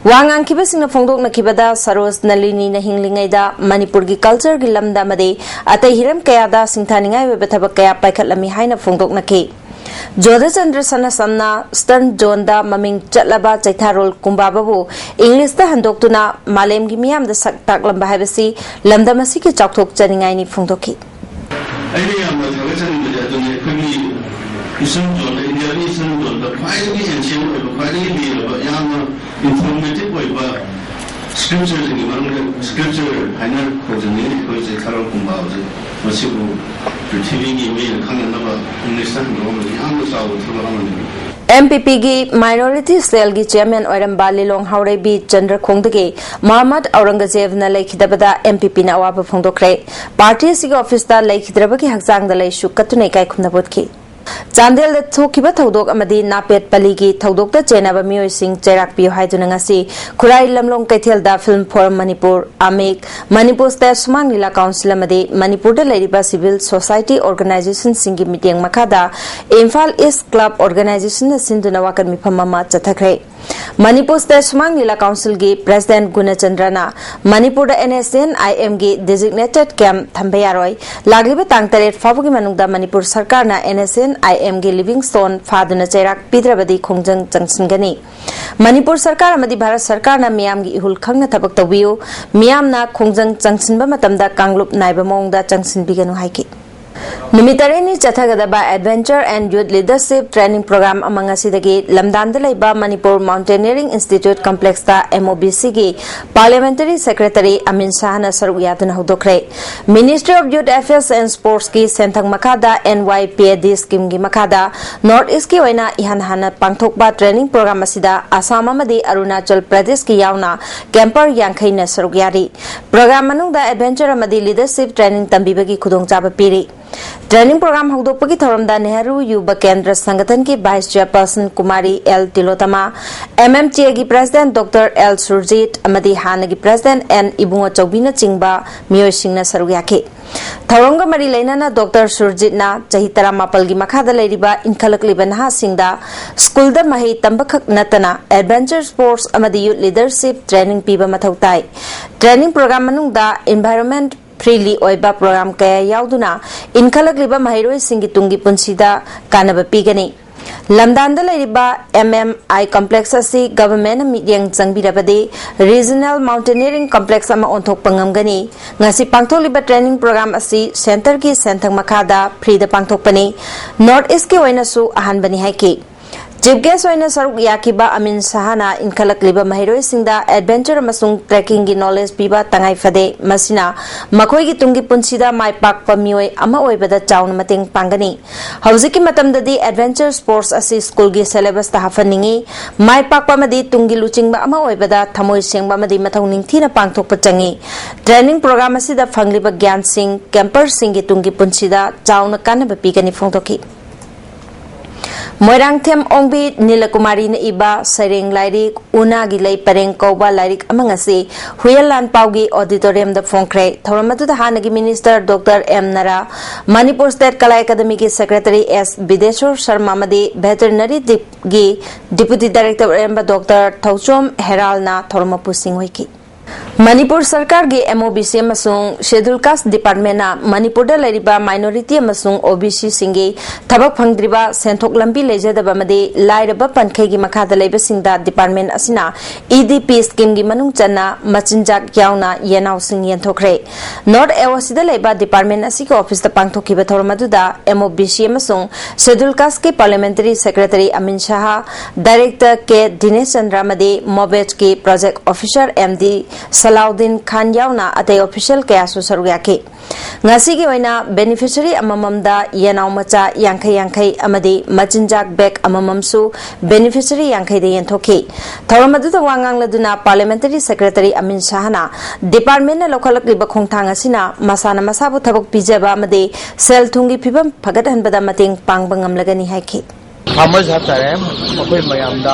ꯋꯥ ꯉꯥꯡꯈꯤꯕꯁꯤꯡꯅ ꯐꯣꯡꯗꯣꯛꯅꯈꯤꯕꯗ ꯁꯔꯣꯖ ꯅꯂꯤꯅꯤꯅ ꯍꯤꯡꯂꯤꯉꯩꯗ ꯃꯅꯤꯄꯨꯔꯒꯤ cultureꯒꯤ ꯂꯝꯗ ꯑꯃꯗꯤ ꯑꯇꯩ ꯍꯤꯔꯝ ꯀꯌꯥꯗ ꯁꯤꯡꯊꯥꯅꯤꯡꯉꯥꯏ ꯑꯣꯏꯕ ꯊꯕꯛ ꯀꯌꯥ ꯄꯥꯏꯈꯠꯂꯝꯃꯤ ꯍꯥꯏꯅ ꯐꯣꯡꯗꯣꯛꯅꯈꯤ꯫ ꯖꯣꯙꯆꯟꯗ꯭ꯔ ꯁꯅꯥꯁꯝꯅ stunt zoneꯗ ꯃꯃꯤꯡ ꯆꯠꯂꯕ ꯆꯩꯊꯥꯔꯣꯜ ꯀꯨꯝꯕꯥꯕꯕꯨ ꯏꯪꯂꯤꯁꯇ ꯍꯟꯗꯣꯛꯇꯨꯅ ꯃꯥꯂꯦꯝꯒꯤ ꯃꯤꯌꯥꯝꯗ ꯁꯛ ꯇꯥꯛꯂꯝꯕ ꯍꯥꯏꯕꯁꯤ ꯂꯝꯗꯝ ꯑꯁꯤꯒꯤ ꯆꯥꯎꯊꯣꯛꯆꯅꯤꯡꯉꯥꯏꯅꯤ ꯐꯣꯡꯗꯣꯛꯈꯤ꯫ ꯑꯩꯅ ꯌꯥꯝꯅ ꯊꯥꯒꯠꯆꯅꯤꯡꯕꯗꯤ ꯑꯗꯨꯅꯤ, ꯑꯩꯈꯣꯏꯒꯤ Eastern zoneꯗ, ꯏꯟꯗꯤꯌꯥꯒꯤ Eastern zoneꯗ ꯈ꯭ꯋꯥꯏꯗꯒꯤ ancient ꯑꯣꯏꯕ, ꯈ꯭ꯋꯥꯏꯗꯒꯤ ꯂꯤꯔꯕ, ꯌꯥꯝꯅ informative ꯑꯣꯏꯕ scriptureꯁꯤꯡꯒꯤ ꯃꯅꯨꯡꯗ scripture ꯍꯥꯏꯅ ꯀꯧꯖꯅꯤꯡꯉꯤ ꯑꯩꯈꯣꯏꯁꯦ ꯊꯥꯔꯣꯜ ꯀꯨꯝꯕꯥꯕꯁꯦ꯫ ꯃꯁꯤꯕꯨ ꯄ꯭ꯔꯤꯊꯤꯕꯤꯒꯤ ꯃꯤꯅ ꯈꯪꯅꯅꯕ ꯏꯪꯂꯤꯁꯇ ꯍꯟꯗꯣꯛꯑꯝꯕꯁꯤ ꯌꯥꯝꯅ ꯆꯥꯎꯕ ꯊꯕꯛ ꯑꯃꯅꯤ꯫ ꯑꯦꯝ ꯄꯤ ꯄꯤꯒꯤ ꯃꯥꯏꯅꯣꯔꯤꯇꯤ ꯁꯦꯜꯒꯤ ꯆꯤꯌꯔꯃꯦꯟ ꯑꯣꯏꯔꯝꯕ ꯂꯤꯂꯣꯡ ꯍꯥꯎꯔꯩꯕꯤ ꯆꯟꯗ꯭ꯔꯈꯣꯡꯗꯒꯤ ꯃꯣꯍꯝꯃꯗ ꯑꯧꯔꯪꯒꯖꯦꯕꯅ ꯂꯩꯈꯤꯗꯕꯗ ꯑꯦꯝ ꯄꯤ ꯄꯤꯅ ꯑꯋꯥꯕ ꯐꯣꯡꯗꯣꯛꯈ꯭ꯔꯦ꯫ ꯄꯥꯔꯇꯤ ꯑꯁꯤꯒꯤ ꯑꯣꯐꯤꯁꯇ ꯂꯩꯈꯤꯗ꯭ꯔꯕꯒꯤ ꯍꯛꯆꯥꯡꯗ ꯂꯩꯁꯨ ꯀꯠꯇꯨꯅ ꯏꯀꯥꯏ ꯈꯨꯝꯅꯕ ꯎꯠꯈꯤ꯫ ꯆꯥꯟꯗꯦꯜꯗ ꯊꯣꯛꯈꯤꯕ ꯊꯧꯗꯣꯛ ꯑꯃꯗꯤ ꯅꯥꯄꯦꯠ ꯄꯂꯤꯒꯤ ꯊꯧꯗꯣꯛꯇ ꯆꯦꯟꯅꯕ ꯃꯤꯑꯣꯏꯁꯤꯡ ꯆꯩꯔꯥꯛ ꯄꯤꯌꯨ ꯍꯥꯏꯗꯨꯅ ꯉꯁꯤ ꯈꯨꯔꯥꯏ ꯂꯝꯂꯣꯡ ꯀꯩꯊꯦꯜꯗ ꯐꯤꯜꯝ ꯐꯣꯔꯝ ꯃꯅꯤꯄꯨꯔ, ꯑꯃꯤꯛ, ꯃꯅꯤꯄꯨꯔ ꯁ꯭ꯇꯦꯠ ꯁꯨꯃꯥꯡ ꯂꯤꯂꯥ ꯀꯥꯎꯟꯁꯤꯜ ꯑꯃꯗꯤ ꯃꯅꯤꯄꯨꯔꯗ ꯂꯩꯔꯤꯕ ꯁꯤꯚꯤꯜ ꯁꯣꯁꯥꯏꯇꯤ ꯑꯣꯔꯒꯅꯥꯏꯖꯦꯁꯟꯁꯤꯡꯒꯤ ꯃꯤꯠꯌꯦꯡ ꯃꯈꯥꯗ ꯏꯝꯐꯥꯜ ꯏꯁ ꯀ꯭ꯂꯕ ꯑꯣꯔꯒꯅꯥꯏꯖꯦꯁꯟꯅ ꯁꯤꯟꯗꯨꯅ ꯋꯥꯀꯠ ꯃꯤꯐꯝ ꯑꯃ ꯆꯠꯊꯈ꯭ꯔꯦ꯫ ꯃꯅꯤꯄꯨꯔ ꯁ꯭ꯇꯦꯠ ꯁꯨꯃꯥꯡ ꯂꯤꯂꯥ ꯀꯥꯎꯟꯁꯤꯜꯒꯤ ꯄ꯭ꯔꯦꯁꯤꯗꯦꯟꯠ ꯒꯨꯅꯆꯟꯗ꯭ꯔꯅ ꯃꯅꯤꯄꯨꯔꯗ ꯑꯦꯟ ꯑꯦꯁ ꯑꯦꯟ ꯑꯥꯏ ꯑꯦꯝꯒꯤ ꯗꯤꯖꯤꯒꯅꯦꯇꯦꯗ ꯀꯦꯝꯞ ꯊꯝꯕ ꯌꯥꯔꯣꯏ, ꯂꯥꯛꯂꯤꯕ ꯇꯥꯡ ꯇꯔꯦꯠ ꯐꯥꯎꯕꯒꯤ ꯃꯅꯨꯡꯗ ꯃꯅꯤꯄꯨꯔ ꯁꯔꯀꯥꯔꯅ ꯑꯦꯟ ꯑꯦꯁ ꯑꯦꯟ ꯑꯥꯏ ꯑꯦꯝꯒꯤ ꯂꯤꯚꯤꯡ ꯁ꯭ꯇꯣꯟ ꯐꯥꯗꯨꯅ ꯆꯩꯔꯥꯛ ꯄꯤꯗ꯭ꯔꯕꯗꯤ ꯈꯣꯡꯖꯪ ꯆꯪꯁꯤꯟꯒꯅꯤ꯫ ꯃꯅꯤꯄꯨꯔ ꯁꯔꯀꯥꯔ ꯑꯃꯗꯤ ꯚꯥꯔꯠ ꯁꯔꯀꯥꯔꯅ ꯃꯤꯌꯥꯝꯒꯤ ꯏꯍꯨꯜ ꯈꯪꯅ ꯊꯕꯛ ꯇꯧꯕꯤꯌꯨ, ꯃꯤꯌꯥꯝꯅ ꯈꯣꯡꯖꯪ ꯆꯪꯁꯤꯟꯕ ꯃꯇꯝꯗ ꯀꯥꯡꯂꯨꯞ ꯅꯥꯏꯕ ꯃꯑꯣꯡꯗ ꯆꯪꯁꯤꯟꯕꯤꯒꯅꯨ ꯍꯥꯏꯈꯤ꯫ ꯅꯨꯃꯤꯠ ꯇꯔꯦꯠꯅꯤ ꯆꯠꯊꯒꯗꯕ Adventure and Youth Leadership Training Program ꯑꯃ ꯉꯁꯤꯗꯒꯤ ꯂꯝꯗꯥꯟꯗ ꯂꯩꯕ ꯃꯅꯤꯄꯨꯔ ꯃꯥꯎꯟꯇꯦꯅꯤꯌꯔꯤꯡ ꯏꯟꯁꯇꯤꯇ꯭ꯌꯨꯠ ꯀꯝꯄ꯭ꯂꯦꯛꯁꯇ ꯑꯦꯝ ꯑꯣ ꯕꯤ ꯁꯤꯒꯤ ꯄꯥꯔꯂꯤꯌꯥꯃꯦꯟꯇꯔꯤ ꯁꯦꯀ꯭ꯔꯦꯇꯔꯤ ꯑꯃꯤꯟ ꯁꯥꯍꯅ ꯁꯔꯨꯛ ꯌꯥꯗꯨꯅ ꯍꯧꯗꯣꯛꯈ꯭ꯔꯦ꯫ Ministry of youth affairs and ꯁ꯭ꯄꯣꯔꯠꯁꯀꯤ ꯁꯦꯟꯊꯪ ꯃꯈꯥꯗ ꯑꯦꯟ ꯋꯥꯏ ꯄꯤ ꯑꯦ ꯗꯤ ꯁ꯭ꯀꯤꯝꯒꯤ ꯃꯈꯥꯗ ꯅꯣꯔꯠ ꯏꯁ꯭ꯠꯀꯤ ꯑꯣꯏꯅ ꯏꯍꯥꯟ ꯍꯥꯟꯅ ꯄꯥꯡꯊꯣꯛꯄ ꯇ꯭ꯔꯦꯅꯤꯡ ꯄ꯭ꯔꯣꯒ꯭ꯔꯥꯝ ꯑꯁꯤꯗ ꯑꯁꯥꯝ ꯑꯃꯗꯤ ꯑꯔꯨꯅꯥꯆꯜ ꯄ꯭ꯔꯗꯦꯁꯀꯤ ꯌꯥꯎꯅ ꯀꯦꯝꯄꯔ ꯌꯥꯡꯈꯩꯅ ꯁꯔꯨꯛ ꯌꯥꯔꯤ꯫ ꯄ꯭ꯔꯣꯒ꯭ꯔꯥꯝ ꯃꯅꯨꯡꯗ ꯑꯦꯗꯚꯦꯟꯆꯔ ꯑꯃꯗꯤ ꯂꯤꯗꯔꯁꯤꯞ ꯇ꯭ꯔꯦꯅꯤꯡ ꯇꯝꯕꯤꯕꯒꯤ ꯈꯨꯗꯣꯡꯆꯥꯕ ꯄꯤꯔꯤ꯫ ꯇ꯭ꯔꯦꯅꯤꯡ ꯄ꯭ꯔꯣꯒ꯭ꯔꯥꯝ ꯍꯧꯗꯣꯛꯄꯒꯤ ꯊꯧꯔꯝꯗ ꯅꯦꯍꯔꯨ ꯌꯨꯕ ꯀꯦꯟꯗ꯭ꯔ ꯁꯪꯒꯊꯟꯒꯤ vice chairperson Kumari L Tilottama, M M T ꯑꯦꯒꯤ ꯄ꯭ꯔꯦꯁꯤꯗꯦꯟꯠ ꯗꯣꯛꯇꯔ ꯑꯦꯜ ꯁꯨꯔꯖꯤꯠ ꯑꯃꯗꯤ ꯍꯥꯟꯅꯒꯤ ꯄ꯭ꯔꯦꯁꯤꯗꯦꯟꯠ ꯑꯦꯟ ꯏꯕꯨꯡꯉꯣꯆꯧꯕꯤꯅꯆꯤꯡꯕ ꯃꯤꯑꯣꯏꯁꯤꯡꯅ ꯁꯔꯨꯛ ꯌꯥꯈꯤ꯫ ꯊꯧꯔꯝꯒ ꯃꯔꯤ ꯂꯩꯅꯅ ꯗꯣꯛꯇꯔ ꯁꯨꯔꯖꯤꯠꯅ ꯆꯍꯤ ꯇꯔꯥꯃꯥꯄꯜꯒꯤ ꯃꯈꯥꯗ ꯂꯩꯔꯤꯕ ꯏꯟꯈꯠꯂꯛꯂꯤꯕ ꯅꯍꯥꯁꯤꯡꯗ ꯁ꯭ꯀꯨꯜꯗ ꯃꯍꯩ ꯇꯝꯕꯈꯛ ꯅꯠꯇꯅ ꯑꯦꯗꯚꯦꯟꯆꯔ ꯁ꯭ꯄꯣꯔꯠꯁ ꯑꯃꯗꯤ ꯌꯨꯠ ꯂꯤꯗꯔꯁꯤꯞ ꯇ꯭ꯔꯦꯅꯤꯡ ꯄꯤꯕ ꯃꯊꯧ ꯇꯥꯏ꯫ ꯇ꯭ꯔꯦꯅꯤꯡ ꯄ꯭ꯔꯣꯒ꯭ꯔꯥꯝ ꯃꯅꯨꯡꯗ ꯏꯟꯚꯥꯏꯔꯣꯟꯃꯦꯟꯠ ꯐ꯭ꯔꯤꯂꯤ ꯑꯣꯏꯕ ꯄ꯭ꯔꯣꯒ꯭ꯔꯥꯝ ꯀꯌꯥ ꯌꯥꯎꯗꯨꯅ ꯏꯟꯈꯠꯂꯛꯂꯤꯕ ꯃꯍꯩꯔꯣꯏꯁꯤꯡꯒꯤ ꯇꯨꯡꯒꯤ ꯄꯨꯟꯁꯤꯗ ꯀꯥꯟꯅꯕ ꯄꯤꯒꯅꯤ꯫ ꯂꯝꯗꯥꯟꯗ ꯂꯩꯔꯤꯕ ꯑꯦꯝ ꯑꯦꯝ ꯑꯥꯏ ꯀꯝꯄ꯭ꯂꯦꯛꯁ ꯑꯁꯤ ꯒꯚꯔꯟꯃꯦꯟꯠꯅ ꯃꯤꯠꯌꯦꯡ ꯆꯪꯕꯤꯔꯕꯗꯤ ꯔꯤꯖꯅꯦꯜ ꯃꯥꯎꯟꯇꯦꯅꯤꯌꯔꯤꯡ ꯀꯝꯄ꯭ꯂꯦꯛꯁ ꯑꯃ ꯑꯣꯟꯊꯣꯛꯄ ꯉꯝꯒꯅꯤ꯫ ꯉꯁꯤ ꯄꯥꯡꯊꯣꯛꯂꯤꯕ ꯇ꯭ꯔꯦꯅꯤꯡ ꯄ꯭ꯔꯣꯒ꯭ꯔꯥꯝ ꯑꯁꯤ ꯁꯦꯟꯇꯔꯒꯤ ꯁꯦꯟꯊꯪ ꯃꯈꯥꯗ ꯐ꯭ꯔꯤꯗ ꯄꯥꯡꯊꯣꯛꯄꯅꯤ꯫ ꯅꯣꯔꯠ ꯏꯁ꯭ꯠꯀꯤ ꯑꯣꯏꯅꯁꯨ ꯑꯍꯥꯟꯕꯅꯤ ꯍꯥꯏꯈꯤ꯫ ꯆꯤꯐ ꯒꯦꯁ ꯑꯣꯏꯅ ꯁꯔꯨꯛ ꯌꯥꯈꯤꯕ ꯑꯃꯤꯟ ꯁꯍꯥꯅ ꯏꯟꯈꯠꯂꯛꯂꯤꯕ ꯃꯍꯩꯔꯣꯏꯁꯤꯡꯗ ꯑꯦꯗꯚꯦꯟꯆꯔ ꯑꯃꯁꯨꯡ ꯇ꯭ꯔꯦꯀꯤꯡꯒꯤ ꯅꯣꯂꯦꯖ ꯄꯤꯕ ꯇꯉꯥꯏ ꯐꯗꯦ꯫ ꯃꯁꯤꯅ ꯃꯈꯣꯏꯒꯤ ꯇꯨꯡꯒꯤ ꯄꯨꯟꯁꯤꯗ ꯃꯥꯏ ꯄꯥꯛꯄ ꯃꯤꯑꯣꯏ ꯑꯃ ꯑꯣꯏꯕꯗ ꯆꯥꯎꯅ ꯃꯇꯦꯡ ꯄꯥꯡꯒꯅꯤ꯫ ꯍꯧꯖꯤꯛꯀꯤ ꯃꯇꯝꯗꯗꯤ ꯑꯦꯗꯚꯦꯟꯆꯔ ꯁ꯭ꯄꯣꯔꯠꯁ ꯑꯁꯤ ꯁ꯭ꯀꯨꯜꯒꯤ ꯁꯦꯂꯦꯕꯁꯇ ꯍꯥꯞꯍꯟꯅꯤꯡꯏ꯫ ꯃꯥꯏ ꯄꯥꯛꯄ ꯑꯃꯗꯤ ꯇꯨꯡꯒꯤ ꯂꯨꯆꯤꯡꯕ ꯑꯃ ꯑꯣꯏꯕꯗ ꯊꯃꯣꯏ ꯁꯦꯡꯕ ꯑꯃꯗꯤ ꯃꯊꯧ ꯅꯤꯡꯊꯤꯅ ꯄꯥꯡꯊꯣꯛꯄ ꯆꯪꯏ꯫ ꯇ꯭ꯔꯦꯅꯤꯡ ꯄ꯭ꯔꯣꯒ꯭ꯔꯥꯝ ꯑꯁꯤꯗ ꯐꯪꯂꯤꯕ ꯒ꯭ꯌꯥꯟꯁꯤꯡ ꯀꯦꯝꯄꯔꯁꯤꯡꯒꯤ ꯇꯨꯡꯒꯤ ꯄꯨꯟꯁꯤꯗ ꯆꯥꯎꯅ ꯀꯥꯟꯅꯕ ꯄꯤꯒꯅꯤ ꯐꯣꯡꯗꯣꯛꯈꯤ꯫ ꯃꯣꯏꯔꯥꯡꯊꯦꯝ ꯑꯣꯡꯕꯤ ꯅꯤꯂꯀꯨꯃꯥꯔꯤꯅ ꯏꯕ ꯁꯩꯔꯦꯡ ꯂꯥꯏꯔꯤꯛ ꯎꯅꯥꯒꯤ ꯂꯩ ꯄꯔꯦꯡ ꯀꯧꯕ ꯂꯥꯏꯔꯤꯛ ꯑꯃ ꯉꯁꯤ ꯍꯨꯌꯦꯟ ꯂꯥꯟꯄꯥꯎꯒꯤ ꯑꯣꯗꯤꯇꯣꯔꯤꯌꯝꯗ ꯐꯣꯡꯈ꯭ꯔꯦ꯫ ꯊꯧꯔꯝ ꯑꯗꯨꯗ ꯍꯥꯟꯅꯒꯤ minister doctor M Nara, Manipur state Kala ꯑꯦꯀꯥꯗꯃꯤꯒꯤ ꯁꯦꯀ꯭ꯔꯦꯇꯔꯤ ꯑꯦꯁ ꯕꯤꯗꯦꯁꯣꯔ ꯁꯔꯃ ꯑꯃꯗꯤ ꯚꯦꯇꯔꯅꯔꯤ ꯗꯤꯞꯒꯤ ꯗꯤꯄꯨꯇꯤ ꯗꯥꯏꯔꯦꯛꯇꯔ ꯑꯣꯏꯔꯝꯕ ꯗꯣꯛꯇꯔ ꯊꯧꯆꯣꯝ ꯍꯦꯔꯥꯜꯅ ꯊꯧꯔꯝ ꯃꯄꯨꯁꯤꯡ ꯑꯣꯏꯈꯤ꯫ ꯃꯅꯤꯄꯨꯔ ꯁꯔꯀꯥꯔꯒꯤ ꯑꯦꯝ ꯑꯣ ꯕꯤ ꯁꯤ ꯑꯃꯁꯨꯡ ꯁꯦꯗꯨꯜ ꯀꯥꯁ ꯗꯤꯄꯥꯔꯠꯃꯦꯟꯅ ꯃꯅꯤꯄꯨꯔꯗ ꯂꯩꯔꯤꯕ ꯃꯥꯏꯅꯣꯔꯤꯇꯤ ꯑꯃꯁꯨꯡ ꯑꯣ ꯕꯤ ꯁꯤꯁꯤꯡꯒꯤ ꯊꯕꯛ ꯐꯪꯗ꯭ꯔꯤꯕ, ꯁꯦꯟꯊꯣꯛ ꯂꯝꯕꯤ ꯂꯩꯖꯗꯕ ꯑꯃꯗꯤ ꯂꯥꯏꯔꯕ ꯄꯟꯈꯩꯒꯤ ꯃꯈꯥꯗ ꯂꯩꯕꯁꯤꯡꯗ ꯗꯤꯄꯥꯔꯠꯃꯦꯟ ꯑꯁꯤꯅ ꯏ ꯗꯤ ꯄꯤ ꯁ꯭ꯀꯤꯝꯒꯤ ꯃꯅꯨꯡ ꯆꯟꯅ ꯃꯆꯤꯟꯖꯥꯛ ꯌꯥꯎꯅ ꯌꯦꯅꯥꯎꯁꯤꯡ ꯌꯦꯟꯊꯣꯛꯈ꯭ꯔꯦ꯫ ꯅꯣꯔꯠ ꯑꯦ ꯑꯣ ꯁꯤꯗ ꯂꯩꯕ ꯗꯤꯄꯥꯔꯠꯃꯦꯟ ꯑꯁꯤꯒꯤ ꯑꯣꯐꯤꯁꯇ ꯄꯥꯡꯊꯣꯛꯈꯤꯕ ꯊꯧꯔꯝ ꯑꯗꯨꯗ ꯑꯦꯝ ꯑꯣ ꯕꯤ ꯁꯤ ꯑꯃꯁꯨꯡ ꯁꯦꯗꯨꯜ ꯀꯥꯁꯀꯤ ꯄꯥꯔꯂꯤꯌꯥꯃꯦꯟꯇꯔꯤ ꯁꯦꯀ꯭ꯔꯦꯇꯔꯤ ꯑꯃꯤꯟ ꯁꯍꯥ, ꯗꯥꯏꯔꯦꯛꯇꯔ ꯀꯦ ꯗꯤꯅꯦꯁ ꯆꯟꯗ꯭ꯔ ꯑꯃꯗꯤ ꯃꯣꯕꯦꯠꯀꯤ ꯄ꯭ꯔꯣꯖꯦꯛ ꯑꯣꯐꯤꯁꯥꯔ ꯑꯦꯝ ꯗꯤ ꯁꯂꯥꯎꯗꯤꯟ ꯈꯥꯟ ꯌꯥꯎꯅ ꯑꯇꯩ ꯑꯣꯐꯤꯁꯤꯌꯦꯜ ꯀꯌꯥꯁꯨ ꯁꯔꯨꯛ ꯌꯥꯈꯤ꯫ ꯉꯁꯤꯒꯤ ꯑꯣꯏꯅ ꯕꯦꯅꯤꯐꯤꯁꯔꯤ ꯑꯃꯃꯝꯗ ꯌꯦꯅꯥꯎ ꯃꯆꯥ ꯌꯥꯡꯈꯩ ꯌꯥꯡꯈꯩ ꯑꯃꯗꯤ ꯃꯆꯤꯟꯖꯥꯛ ꯕꯦꯒ ꯑꯃꯃꯝꯁꯨ ꯕꯦꯅꯤꯐꯤꯁꯔꯤ ꯌꯥꯡꯈꯩꯗ ꯌꯦꯟꯊꯣꯛꯈꯤ꯫ ꯊꯧꯔꯝ ꯑꯗꯨꯗ ꯋꯥ ꯉꯥꯡꯂꯗꯨꯅ ꯄꯥꯔꯂꯤꯌꯥꯃꯦꯟꯇꯔꯤ ꯁꯦꯀ꯭ꯔꯦꯇꯔꯤ ꯑꯃꯤꯟ ꯁꯍꯥꯅ ꯗꯤꯄꯥꯔꯠꯃꯦꯟꯅ ꯂꯧꯈꯠꯂꯛꯂꯤꯕ ꯈꯣꯡꯊꯥꯡ ꯑꯁꯤꯅ ꯃꯁꯥꯅ ꯃꯁꯥꯕꯨ ꯊꯕꯛ ꯄꯤꯖꯕ ꯑꯃꯗꯤ ꯁꯦꯜ ꯊꯨꯝꯒꯤ ꯐꯤꯕꯝ ꯐꯒꯠꯍꯟꯕꯗ ꯃꯇꯦꯡ ꯄꯥꯡꯕ ꯉꯝꯂꯒꯅꯤ ꯍꯥꯏꯈꯤ꯫ ꯐꯥꯔꯃꯔꯁ ꯍꯥꯏꯕ ꯇꯥꯔꯦ, ꯃꯈꯣꯏ ꯃꯌꯥꯝꯗ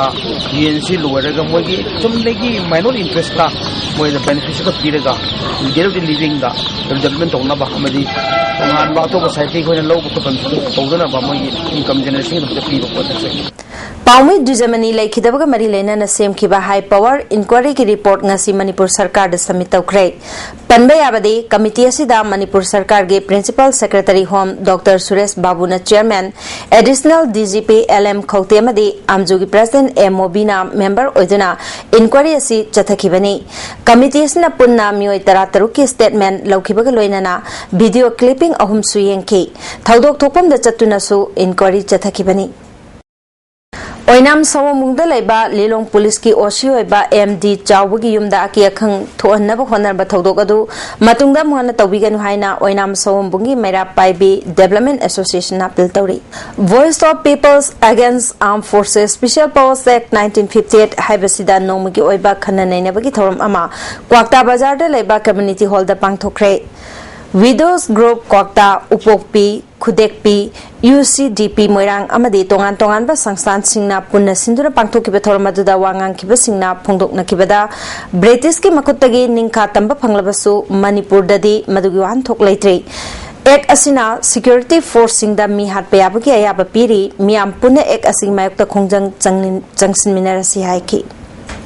ꯌꯦꯟꯁꯤ ꯂꯣꯏꯔꯒ ꯃꯣꯏꯒꯤ ꯆꯨꯝꯅꯒꯤ ꯃꯥꯏꯅꯣꯔ ꯏꯟꯇꯔꯦꯁꯇ ꯃꯣꯏꯗ ꯕꯦꯅꯤꯐꯤꯠꯁꯨ ꯄꯤꯔꯒ ꯗꯦ ꯇꯨ ꯗꯦ ꯂꯤꯕꯤꯡꯗ ꯗꯦꯕꯂꯞꯃꯦꯟ ꯇꯧꯅꯕ ꯑꯃꯗꯤ ꯇꯣꯉꯥꯟꯕ ꯑꯇꯣꯞꯄ ꯁꯥꯏꯠꯇ ꯑꯩꯈꯣꯏꯅ ꯂꯧꯕ ꯈꯣꯠꯄ ꯇꯧꯗꯅꯕ ꯃꯣꯏꯒꯤ ꯏꯟꯀꯝ ꯖꯦꯅꯦꯔꯦꯁꯟꯒꯤꯗꯃꯛꯇ ꯄꯤꯕ ꯄꯣꯠ ꯑꯁꯤ꯫ ꯄꯥꯎꯃꯤ ꯗꯨꯖꯃꯅꯤ ꯂꯩꯈꯤꯗꯕꯒ ꯃꯔꯤ ꯂꯩꯅꯅ ꯁꯦꯝꯈꯤꯕ ꯍꯥꯏ ꯄꯋꯥꯔ ꯏꯟꯀ꯭ꯋꯥꯔꯤꯒꯤ ꯔꯤꯄꯣꯔꯠ ꯉꯁꯤ ꯃꯅꯤꯄꯨꯔ ꯁꯔꯀꯥꯔꯗ ꯁꯕꯃꯤꯠ ꯇꯧꯈ꯭ꯔꯦ꯫ ꯄꯟꯕ ꯌꯥꯕꯗꯤ, ꯀꯃꯤꯇꯤ ꯑꯁꯤꯗ ꯃꯅꯤꯄꯨꯔ ꯁꯔꯀꯥꯔꯒꯤ principal secretary home doctor Suresh ꯕꯥꯕꯨꯅ chairman, additional D G P L M Khaute ꯑꯃꯗꯤ ꯑꯥꯝꯖꯨꯒꯤ ꯄ꯭ꯔꯦꯁꯤꯗꯦꯟꯠ ꯑꯦ ꯃꯣꯕꯤꯅ ꯃꯦꯝꯕꯔ ꯑꯣꯏꯗꯨꯅ ꯏꯟꯀ꯭ꯋꯥꯔꯤ ꯑꯁꯤ ꯆꯠꯊꯈꯤꯕꯅꯤ꯫ ꯀꯃꯤꯇꯤ ꯑꯁꯤꯅ ꯄꯨꯟꯅ ꯃꯤꯑꯣꯏ ꯇꯔꯥꯇꯔꯨꯛꯀꯤ ꯁ꯭ꯇꯦꯠꯃꯦꯟꯠ ꯂꯧꯈꯤꯕꯒ ꯂꯣꯏꯅꯅ ꯚꯤꯗꯤꯑꯣ ꯀ꯭ꯂꯤꯞꯄꯤꯡ ꯑꯍꯨꯝꯁꯨ ꯌꯦꯡꯈꯤ꯫ ꯊꯧꯗꯣꯛ ꯊꯣꯛꯐꯝꯗ ꯆꯠꯇꯨꯅꯁꯨ ꯏꯟꯀ꯭ꯋꯥꯔꯤ ꯆꯠꯊꯈꯤꯕꯅꯤ꯫ ꯑꯣꯏꯅꯥꯝ ꯁꯑꯣꯝꯕꯨꯡꯗ ꯂꯩꯕ ꯂꯤꯂꯣꯡ ꯄꯨꯂꯤꯁꯀꯤ ꯑꯣ ꯁꯤ ꯑꯣꯏꯕ ꯑꯦꯝ ꯗꯤ ꯆꯥꯎꯕꯒꯤ ꯌꯨꯝꯗ ꯑꯀꯤ ꯑꯈꯪ ꯊꯣꯛꯍꯟꯅꯕ ꯍꯣꯠꯅꯔꯕ ꯊꯧꯗꯣꯛ ꯑꯗꯨ ꯃꯇꯨꯡꯗ ꯑꯃꯨꯛ ꯍꯟꯅ ꯇꯧꯕꯤꯒꯅꯨ ꯍꯥꯏꯅ ꯑꯣꯏꯅꯥꯝ ꯁꯑꯣꯝꯕꯨꯡꯒꯤ ꯃꯩꯔꯥ ꯄꯥꯏꯕꯤ ꯗꯦꯕꯂꯞꯃꯦꯟ ꯑꯦꯁꯣꯁꯤꯌꯦꯁꯟꯅ ꯑꯄꯤꯜ ꯇꯧꯔꯤ꯫ Voice of Peoples Against Armed Forces Special Powers Act nineteen fifty eight ꯍꯥꯏꯕꯁꯤꯗ ꯅꯣꯡꯃꯒꯤ ꯑꯣꯏꯕ ꯈꯟꯅ ꯅꯩꯅꯕꯒꯤ ꯊꯧꯔꯝ ꯑꯃ ꯀ꯭ꯋꯥꯛꯇꯥ ꯕꯖꯥꯔꯗ ꯂꯩꯕ ꯀꯝꯃ꯭ꯌꯨꯅꯤꯇꯤ ꯍꯣꯜꯗ ꯄꯥꯡꯊꯣꯛꯈ꯭ꯔꯦ꯫ ꯋꯤꯗꯣꯁ ꯒ꯭ꯔꯨꯞ ꯀ꯭ꯋꯥꯛꯇꯥ, ꯎꯄꯣꯛꯄꯤ, ꯈꯨꯗꯦꯛꯄꯤ, ꯌꯨ ꯁꯤ ꯗꯤ ꯄꯤ ꯃꯣꯏꯔꯥꯡ ꯑꯃꯗꯤ ꯇꯣꯉꯥꯟ ꯇꯣꯉꯥꯟꯕ ꯁꯪꯁꯊꯥꯟꯁꯤꯡꯅ ꯄꯨꯟꯅ ꯁꯤꯟꯗꯨꯅ ꯄꯥꯡꯊꯣꯛꯈꯤꯕ ꯊꯧꯔꯝ ꯑꯗꯨꯗ ꯋꯥ ꯉꯥꯡꯈꯤꯕꯁꯤꯡꯅ ꯐꯣꯡꯗꯣꯛꯅꯈꯤꯕꯗ, ꯕ꯭ꯔꯤꯇꯤꯁꯀꯤ ꯃꯈꯨꯠꯇꯒꯤ ꯅꯤꯡꯈꯥ ꯇꯝꯕ ꯐꯪꯂꯕꯁꯨ ꯃꯅꯤꯄꯨꯔꯗꯗꯤ ꯃꯗꯨꯒꯤ ꯋꯥꯍꯟꯊꯣꯛ ꯂꯩꯇ꯭ꯔꯤ꯫ ꯑꯦꯛ ꯑꯁꯤꯅ ꯁꯦꯀ꯭ꯌꯨꯔꯤꯇꯤ ꯐꯣꯔꯁꯁꯤꯡꯗ ꯃꯤ ꯍꯥꯠꯄ ꯌꯥꯕꯒꯤ ꯑꯌꯥꯕ ꯄꯤꯔꯤ꯫ ꯃꯤꯌꯥꯝ ꯄꯨꯟꯅ ꯑꯦꯛ ꯑꯁꯤꯒꯤ ꯃꯥꯌꯣꯛꯇ ꯈꯣꯡꯖꯪ ꯆꯪꯂꯤꯟ-, ꯆꯪꯁꯤꯟꯃꯤꯟꯅꯔꯁꯤ ꯍꯥꯏꯈꯤ꯫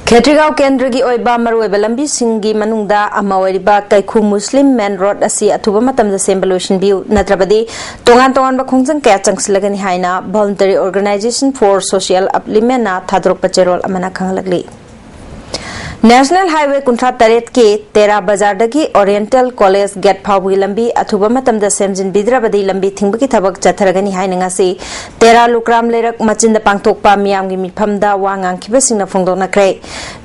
ꯈꯦꯇ꯭ꯔꯤꯒꯥꯎ ꯀꯦꯟꯗ꯭ꯔꯒꯤ ꯑꯣꯏꯕ ꯃꯔꯨꯑꯣꯏꯕ ꯂꯝꯕꯤꯁꯤꯡꯒꯤ ꯃꯅꯨꯡꯗ ꯑꯃ ꯑꯣꯏꯔꯤꯕ ꯀꯩꯈꯨ ꯃꯨꯁꯂꯤꯝ ꯃꯦꯟ ꯔꯣꯗ ꯑꯁꯤ ꯑꯊꯨꯕ ꯃꯇꯝꯗ ꯁꯦꯝꯕ ꯂꯣꯏꯁꯤꯟꯕꯤꯌꯨ, ꯅꯠꯇ꯭ꯔꯕꯗꯤ ꯇꯣꯉꯥꯟ ꯇꯣꯉꯥꯟꯕ ꯈꯣꯡꯖꯪ ꯀꯌꯥ ꯆꯪꯁꯤꯜꯂꯒꯅꯤ ꯍꯥꯏꯅ Voluntary Organization for Social Upliftmentꯅ ꯊꯥꯗꯣꯔꯛꯄ ꯆꯦꯔꯣꯜ ꯑꯃꯅ ꯈꯪꯍꯜꯂꯛꯂꯤ꯫ ꯅꯦꯁꯅꯦꯜ ꯍꯥꯏꯋꯦ ꯀꯨꯟꯊ꯭ꯔꯥ ꯇꯔꯦꯠꯀꯤ ꯇꯦꯔꯥ ꯕꯖꯥꯔꯗꯒꯤ ꯑꯣꯔꯤꯌꯦꯟꯇꯦꯜ ꯀꯣꯂꯦꯖ ꯒꯦꯠ ꯐꯥꯎꯕꯒꯤ ꯂꯝꯕꯤ ꯑꯊꯨꯕ ꯃꯇꯝꯗ ꯁꯦꯝꯖꯤꯟꯕꯤꯗ꯭ꯔꯕꯗꯤ ꯂꯝꯕꯤ ꯊꯤꯡꯕꯒꯤ ꯊꯕꯛ ꯆꯠꯊꯔꯒꯅꯤ ꯍꯥꯏꯅ ꯉꯁꯤ ꯇꯦꯔꯥ ꯂꯨꯀ꯭ꯔꯥꯝ ꯂꯩꯔꯛ ꯃꯆꯤꯟꯗ ꯄꯥꯡꯊꯣꯛꯄ ꯃꯤꯌꯥꯝꯒꯤ ꯃꯤꯐꯝꯗ ꯋꯥ ꯉꯥꯡꯈꯤꯕꯁꯤꯡꯅ ꯐꯣꯡꯗꯣꯛꯅꯈ꯭ꯔꯦ꯫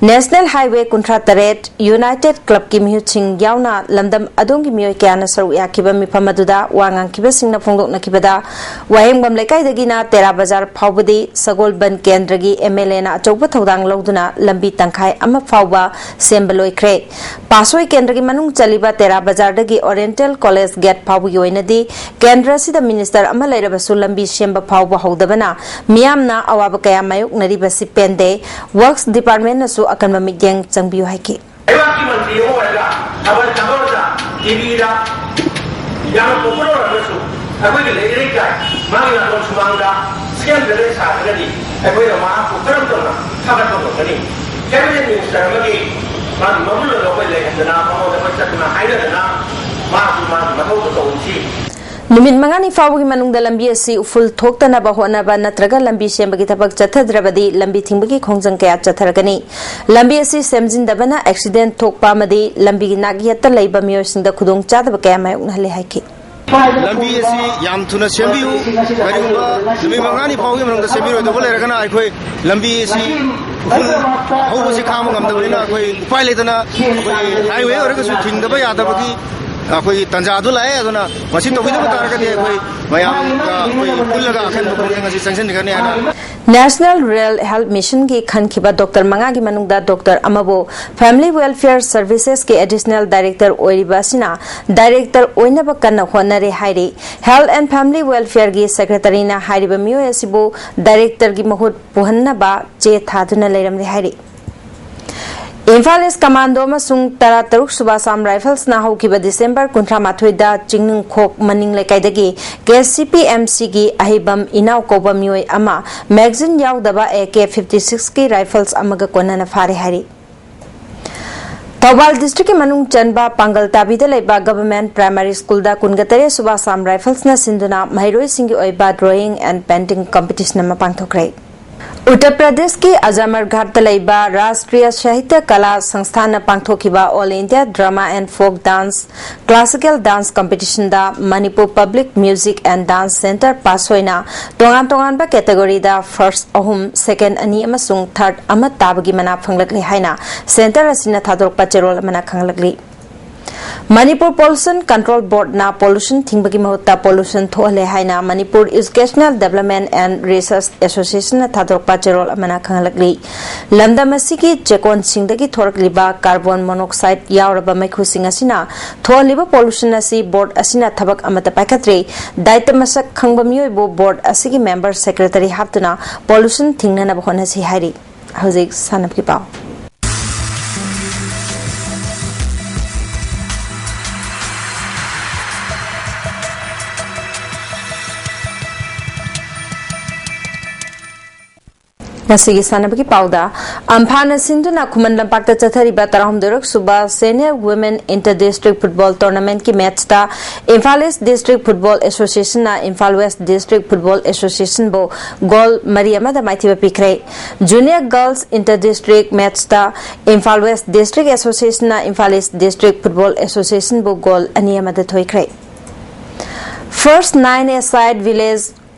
ꯅꯦꯁꯅꯦꯜ ꯍꯥꯏꯋꯦ ꯀꯨꯟꯊ꯭ꯔꯥ ꯇꯔꯦꯠ ꯌꯨꯅꯥꯏꯇꯦꯗ ꯀ꯭ꯂꯕꯀꯤ ꯃꯤꯍꯨꯠꯁꯤꯡ ꯌꯥꯎꯅ ꯂꯝꯗꯝ ꯑꯗꯣꯝꯒꯤ ꯃꯤꯑꯣꯏ ꯀꯌꯥꯅ ꯁꯔꯨꯛ ꯌꯥꯈꯤꯕ ꯃꯤꯐꯝ ꯑꯗꯨꯗ ꯋꯥ ꯉꯥꯡꯈꯤꯕꯁꯤꯡꯅ ꯐꯣꯡꯗꯣꯛꯅꯈꯤꯕꯗ, ꯋꯥꯍꯦꯡꯕꯝ ꯂꯩꯀꯥꯏꯗꯒꯤꯅ ꯇꯦꯔꯥ ꯕꯖꯥꯔ ꯐꯥꯎꯕꯗꯤ ꯁꯒꯣꯜꯕꯟ ꯀꯦꯟꯗ꯭ꯔꯒꯤ ꯑꯦꯝ ꯑꯦꯜ ꯑꯦꯅ ꯑꯆꯧꯕ ꯊꯧꯗꯥꯡ ꯂꯧꯗꯨꯅ ꯂꯝꯕꯤ ꯇꯪꯈꯥꯏ ꯑꯃ ꯐꯥꯎꯕ ꯁꯦꯝꯕ ꯂꯣꯏꯈ꯭ꯔꯦ꯫ ꯄꯥꯁꯣꯏ ꯀꯦꯟꯗ꯭ꯔꯒꯤ ꯃꯅꯨꯡ ꯆꯜꯂꯤꯕ ꯇꯦꯔꯥ ꯕꯖꯥꯔꯗꯒꯤ ꯑꯣꯔꯤꯌꯦꯟꯇꯦꯜ ꯀꯣꯂꯦꯖ ꯒꯦꯠ ꯐꯥꯎꯕꯒꯤ ꯑꯣꯏꯅꯗꯤ ꯀꯦꯟꯗ꯭ꯔ ꯑꯁꯤꯗ ꯃꯤꯅꯤꯁꯇꯔ ꯑꯃ ꯂꯩꯔꯕꯁꯨ ꯂꯝꯕꯤ ꯁꯦꯝꯕ ꯐꯥꯎꯕ ꯍꯧꯗꯕꯅ ꯃꯤꯌꯥꯝꯅ ꯑꯋꯥꯕ ꯀꯌꯥ ꯃꯥꯌꯣꯛꯅꯔꯤꯕꯁꯤ ꯄꯦꯟꯗꯦ꯫ ꯋꯔꯛꯁ ꯗꯤꯄꯥꯔꯠꯃꯦꯟꯅꯁꯨ ꯑꯀꯟꯕ ꯃꯤꯠꯌꯦꯡ ꯆꯪꯕꯤꯌꯨ ꯍꯥꯏꯈꯤ꯫ ꯂꯩꯕꯥꯛꯀꯤ ꯃꯟꯇ꯭ꯔꯤ ꯑꯃ ꯑꯣꯏꯔꯒ ꯈꯕꯔ ꯆꯪꯕꯗ, ꯇꯤ ꯚꯤꯗ ꯌꯥꯝꯅ ꯄꯣꯄꯨꯂꯔ ꯑꯣꯏꯔꯒꯁꯨ, ꯑꯩꯈꯣꯏꯒꯤ ꯂꯩꯔꯤꯛ ꯂꯩꯀꯥꯏ ꯃꯥꯒꯤ ꯅꯥꯇꯣꯟ ꯁꯨꯃꯥꯡꯗ ꯁꯦꯝꯗ꯭ꯔꯒꯗꯤ ꯁꯥꯗ꯭ꯔꯒꯗꯤ ꯑꯩꯈꯣꯏꯅ ꯃꯍꯥꯛꯄꯨ ꯀꯔꯝ ꯇꯧꯅ ꯊꯥꯒꯠꯄ ꯉꯝꯒꯅꯤ? ꯀꯦꯕꯤꯅꯦꯠ ꯃꯤꯅꯤꯁꯇꯔ ꯑꯃꯒꯤ ꯃꯥꯒꯤ ꯃꯒꯨꯟ ꯂꯩꯕ ꯑꯩꯈꯣꯏ ꯂꯩꯍꯟꯗꯅ, ꯃꯉꯣꯟꯗ ꯑꯩꯈꯣꯏ ꯆꯠꯇꯨꯅ ꯍꯥꯏꯅꯗꯅ ꯃꯍꯥꯛꯄꯨ ꯃꯥꯒꯤ ꯃꯊꯧꯗꯣ ꯇꯧꯍꯟꯁꯤ꯫ ꯅꯨꯃꯤꯠ ꯃꯉꯥꯅꯤ ꯐꯥꯎꯕꯒꯤ ꯃꯅꯨꯡꯗ ꯂꯝꯕꯤ ꯑꯁꯤ ꯎꯐꯨꯜ ꯊꯣꯛꯇꯅꯕ ꯍꯣꯠꯅꯕ ꯅꯠꯇ꯭ꯔꯒ ꯂꯝꯕꯤ ꯁꯦꯝꯕꯒꯤ ꯊꯕꯛ ꯆꯠꯊꯗ꯭ꯔꯕꯗꯤ ꯂꯝꯕꯤ ꯊꯤꯡꯕꯒꯤ ꯈꯣꯡꯖꯪ ꯀꯌꯥ ꯆꯠꯊꯔꯒꯅꯤ꯫ ꯂꯝꯕꯤ ꯑꯁꯤ ꯁꯦꯝꯖꯤꯟꯗꯕꯅ ꯑꯦꯛꯁꯤꯗꯦꯟ ꯊꯣꯛꯄ ꯑꯃꯗꯤ ꯂꯝꯕꯤꯒꯤ ꯅꯥꯛ ꯌꯦꯠꯇ ꯂꯩꯕ ꯃꯤꯑꯣꯏꯁꯤꯡꯗ ꯈꯨꯗꯣꯡꯆꯥꯗꯕ ꯀꯌꯥ ꯃꯥꯌꯣꯛꯅꯍꯜꯂꯦ ꯍꯥꯏꯈꯤ꯫ ꯂꯝꯕꯤ ꯑꯁꯤ ꯌꯥꯝ ꯊꯨꯅ ꯁꯦꯝꯕꯤꯌꯨ꯫ ꯀꯔꯤꯒꯨꯝꯕ ꯅꯨꯃꯤꯠ ꯃꯉꯥꯅꯤ ꯐꯥꯎꯒꯤ ꯃꯅꯨꯡꯗ ꯁꯦꯝꯕꯤꯔꯣꯏꯗꯧꯕ ꯂꯩꯔꯒꯅ ꯑꯩꯈꯣꯏ ꯂꯝꯕꯤ ꯑꯁꯤ ꯎꯐꯨꯜ ꯍꯧꯕꯁꯤ ꯈꯥꯡꯕ ꯉꯝꯗꯕꯅꯤꯅ ꯑꯩꯈꯣꯏ ꯎꯄꯥꯏ ꯂꯩꯇꯅ ꯑꯩꯈꯣꯏ ꯍꯥꯏꯋꯦ ꯑꯣꯏꯔꯒꯁꯨ ꯊꯤꯡꯗꯕ ꯌꯥꯗꯕꯒꯤ ꯑꯩꯈꯣꯏꯒꯤ ꯇꯥꯟꯖꯥ ꯑꯗꯨ ꯂꯥꯛꯑꯦ꯫ ꯑꯗꯨꯅ ꯃꯁꯤ ꯇꯧꯕꯤꯗꯕ ꯇꯥꯔꯒꯗꯤ ꯑꯩꯈꯣꯏ ꯃꯌꯥꯝꯒ ꯑꯩꯈꯣꯏ ꯄꯨꯜꯂꯒ ꯑꯀꯟꯕ ꯈꯣꯡꯖꯪ ꯑꯁꯤ ꯆꯪꯁꯤꯟꯒꯅꯤ ꯍꯥꯏꯅ National Rural Health Mission ꯒꯤ ꯈꯟꯈꯤꯕ ꯗꯣꯛꯇꯔ ꯃꯉꯥꯒꯤ ꯃꯅꯨꯡꯗ ꯗꯣꯛꯇꯔ ꯑꯃꯕꯨ Family Welfare Services ꯀꯤ Additional Director ꯑꯣꯏꯔꯤꯕ ꯑꯁꯤꯅ Director ꯑꯣꯏꯅꯕ ꯀꯟꯅ ꯍꯣꯠꯅꯔꯦ ꯍꯥꯏꯔꯤ꯫ Health and Family Welfare ꯒꯤ Secretary ꯅ ꯍꯥꯏꯔꯤꯕ ꯃꯤꯑꯣꯏ ꯑꯁꯤꯕꯨ Director ꯒꯤ ꯃꯍꯨꯠ ꯄꯨꯍꯟꯅꯕ ꯆꯦ ꯊꯥꯗꯨꯅ ꯂꯩꯔꯝꯂꯦ ꯍꯥꯏꯔꯤ꯫ ꯏꯝꯐꯥꯜ ꯏꯁ ꯀꯃꯥꯟꯗꯣ ꯑꯃꯁꯨꯡ ꯇꯔꯥꯇꯔꯨꯛ ꯁꯨꯕ ꯑꯁꯥꯝ ꯔꯥꯏꯐꯜꯁꯅ ꯍꯧꯈꯤꯕ ꯗꯤꯁꯦꯝꯕꯔ ꯀꯨꯟꯊ꯭ꯔꯥ ꯃꯥꯊꯣꯏꯗ ꯆꯤꯡꯅꯨꯡꯈꯣꯛ ꯃꯅꯤꯡ ꯂꯩꯀꯥꯏꯗꯒꯤ ꯀꯦ ꯁꯤ ꯄꯤ ꯑꯦꯝ ꯁꯤꯒꯤ ꯑꯍꯩꯕꯝ ꯏꯅꯥꯎ ꯀꯧꯕ ꯃꯤꯑꯣꯏ ꯑꯃ ꯃꯦꯒꯖꯤꯟ ꯌꯥꯎꯗꯕ ꯑꯦ ꯀꯦ ꯐꯤꯐꯇꯤ ꯁꯤꯛꯁꯀꯤ ꯔꯥꯏꯐꯜꯁ ꯑꯃꯒ ꯀꯣꯟꯅꯅ ꯐꯥꯔꯦ ꯍꯥꯏꯔꯤ꯫ ꯊꯧꯕꯥꯜ ꯗꯤꯁꯇ꯭ꯔꯤꯛꯀꯤ ꯃꯅꯨꯡ ꯆꯟꯕ ꯄꯥꯡꯒꯜ ꯇꯥꯕꯤꯗ ꯂꯩꯕ ꯒꯚꯔꯟꯃꯦꯟꯠ ꯄ꯭ꯔꯥꯏꯃꯥꯔꯤ ꯁ꯭ꯀꯨꯜꯗ ꯀꯨꯟꯒ ꯇꯔꯦꯠ ꯁꯨꯕ ꯑꯁꯥꯝ ꯔꯥꯏꯐꯜꯁꯅ ꯁꯤꯟꯗꯨꯅ ꯃꯍꯩꯔꯣꯏꯁꯤꯡꯒꯤ ꯑꯣꯏꯕ drawing and painting competition ꯑꯃ ꯄꯥꯡꯊꯣꯛꯈ꯭ꯔꯦ꯫ ꯎꯠꯇꯔ ꯄ꯭ꯔꯗꯦꯁꯀꯤ ꯑꯖꯥꯃꯔ ꯘꯥꯠꯇ ꯂꯩꯕ ꯔꯥꯁꯇ꯭ꯔꯤꯌ ꯁꯥꯍꯤꯇ꯭ꯌ ꯀꯂꯥ ꯁꯪꯁꯊꯥꯟꯅ ꯄꯥꯡꯊꯣꯛꯈꯤꯕ All India Drama and Folk Dance Classical Dance Competition the Manipur Public Music and Dance Centre pass ꯑꯣꯏꯅ ꯇꯣꯉꯥꯟ ꯇꯣꯉꯥꯟꯕ category ꯗ first ꯑꯍꯨꯝ, second ꯑꯅꯤ ꯑꯃꯁꯨꯡ third ꯑꯃ ꯇꯥꯕꯒꯤ ꯃꯅꯥ ꯐꯪꯂꯛꯂꯦ ꯍꯥꯏꯅ centre ꯑꯁꯤꯅ ꯊꯥꯗꯣꯔꯛꯄ ꯆꯦꯔꯣꯜ ꯑꯃꯅ ꯈꯪꯂꯛꯂꯤ꯫ ꯃꯅꯤꯄꯨꯔ Pollution Control Board ꯅ pollution ꯊꯤꯡꯕꯒꯤ ꯃꯍꯨꯠꯇ pollution ꯊꯣꯛꯍꯜꯂꯦ ꯍꯥꯏꯅ Manipur Educational Development and Research Association ꯅ ꯊꯥꯗꯣꯔꯛꯄ ꯆꯦꯔꯣꯜ ꯑꯃꯅ ꯈꯪꯍꯜꯂꯛꯂꯤ꯫ ꯂꯝꯗꯝ ꯑꯁꯤꯒꯤ ꯆꯦꯛꯀꯣꯟꯁꯤꯡꯗꯒꯤ ꯊꯣꯔꯛꯂꯤꯕ carbon monoxide ꯌꯥꯎꯔꯕ ꯃꯩꯈꯨꯁꯤꯡ ꯑꯁꯤꯅ ꯊꯣꯛꯍꯜꯂꯤꯕ pollution ꯑꯁꯤ board ꯑꯁꯤꯅ ꯊꯕꯛ ꯑꯃꯠꯇ ꯄꯥꯏꯈꯠꯇ꯭ꯔꯦ꯫ ꯗꯥꯏꯇ ꯃꯁꯛ ꯈꯪꯕ ꯃꯤꯑꯣꯏꯕꯨ board ꯑꯁꯤꯒꯤ member secretary ꯍꯥꯞꯇꯨꯅ pollution ꯊꯤꯡꯅꯅꯕ ꯍꯣꯠꯅꯁꯤ ꯍꯥꯏꯔꯤ꯫ ꯍꯧꯖꯤꯛ ꯁꯥꯟꯅꯕꯒꯤ ꯄꯥꯎ꯫ ꯉꯁꯤꯒꯤ ꯁꯥꯟꯅꯕꯒꯤ ꯄꯥꯎꯗ, ꯑꯝꯐꯥꯅ ꯁꯤꯟꯗꯨꯅ ꯈꯨꯃꯟ ꯂꯝꯄꯥꯛꯇ ꯆꯠꯊꯔꯤꯕ ꯇꯔꯥꯍꯨꯝꯗꯣꯏꯔꯛ ꯁꯨꯕ Senior Women Inter District Football Tournament ꯀꯤ match ꯇ Imphal East District Football Association ꯅ Imphal West District Football Association ꯕꯨ goal ꯃꯔꯤ ꯑꯃꯗ ꯃꯥꯏꯊꯤꯕ ꯄꯤꯈ꯭ꯔꯦ꯫ Junior Girls Inter District match ꯇ ꯏꯝꯐꯥꯜ West District Association ꯅ Imphal East District Football Association ꯕꯨ goal ꯑꯅꯤ ꯑꯃꯗ ꯊꯣꯏꯈ꯭ꯔꯦ꯫ First nine aside village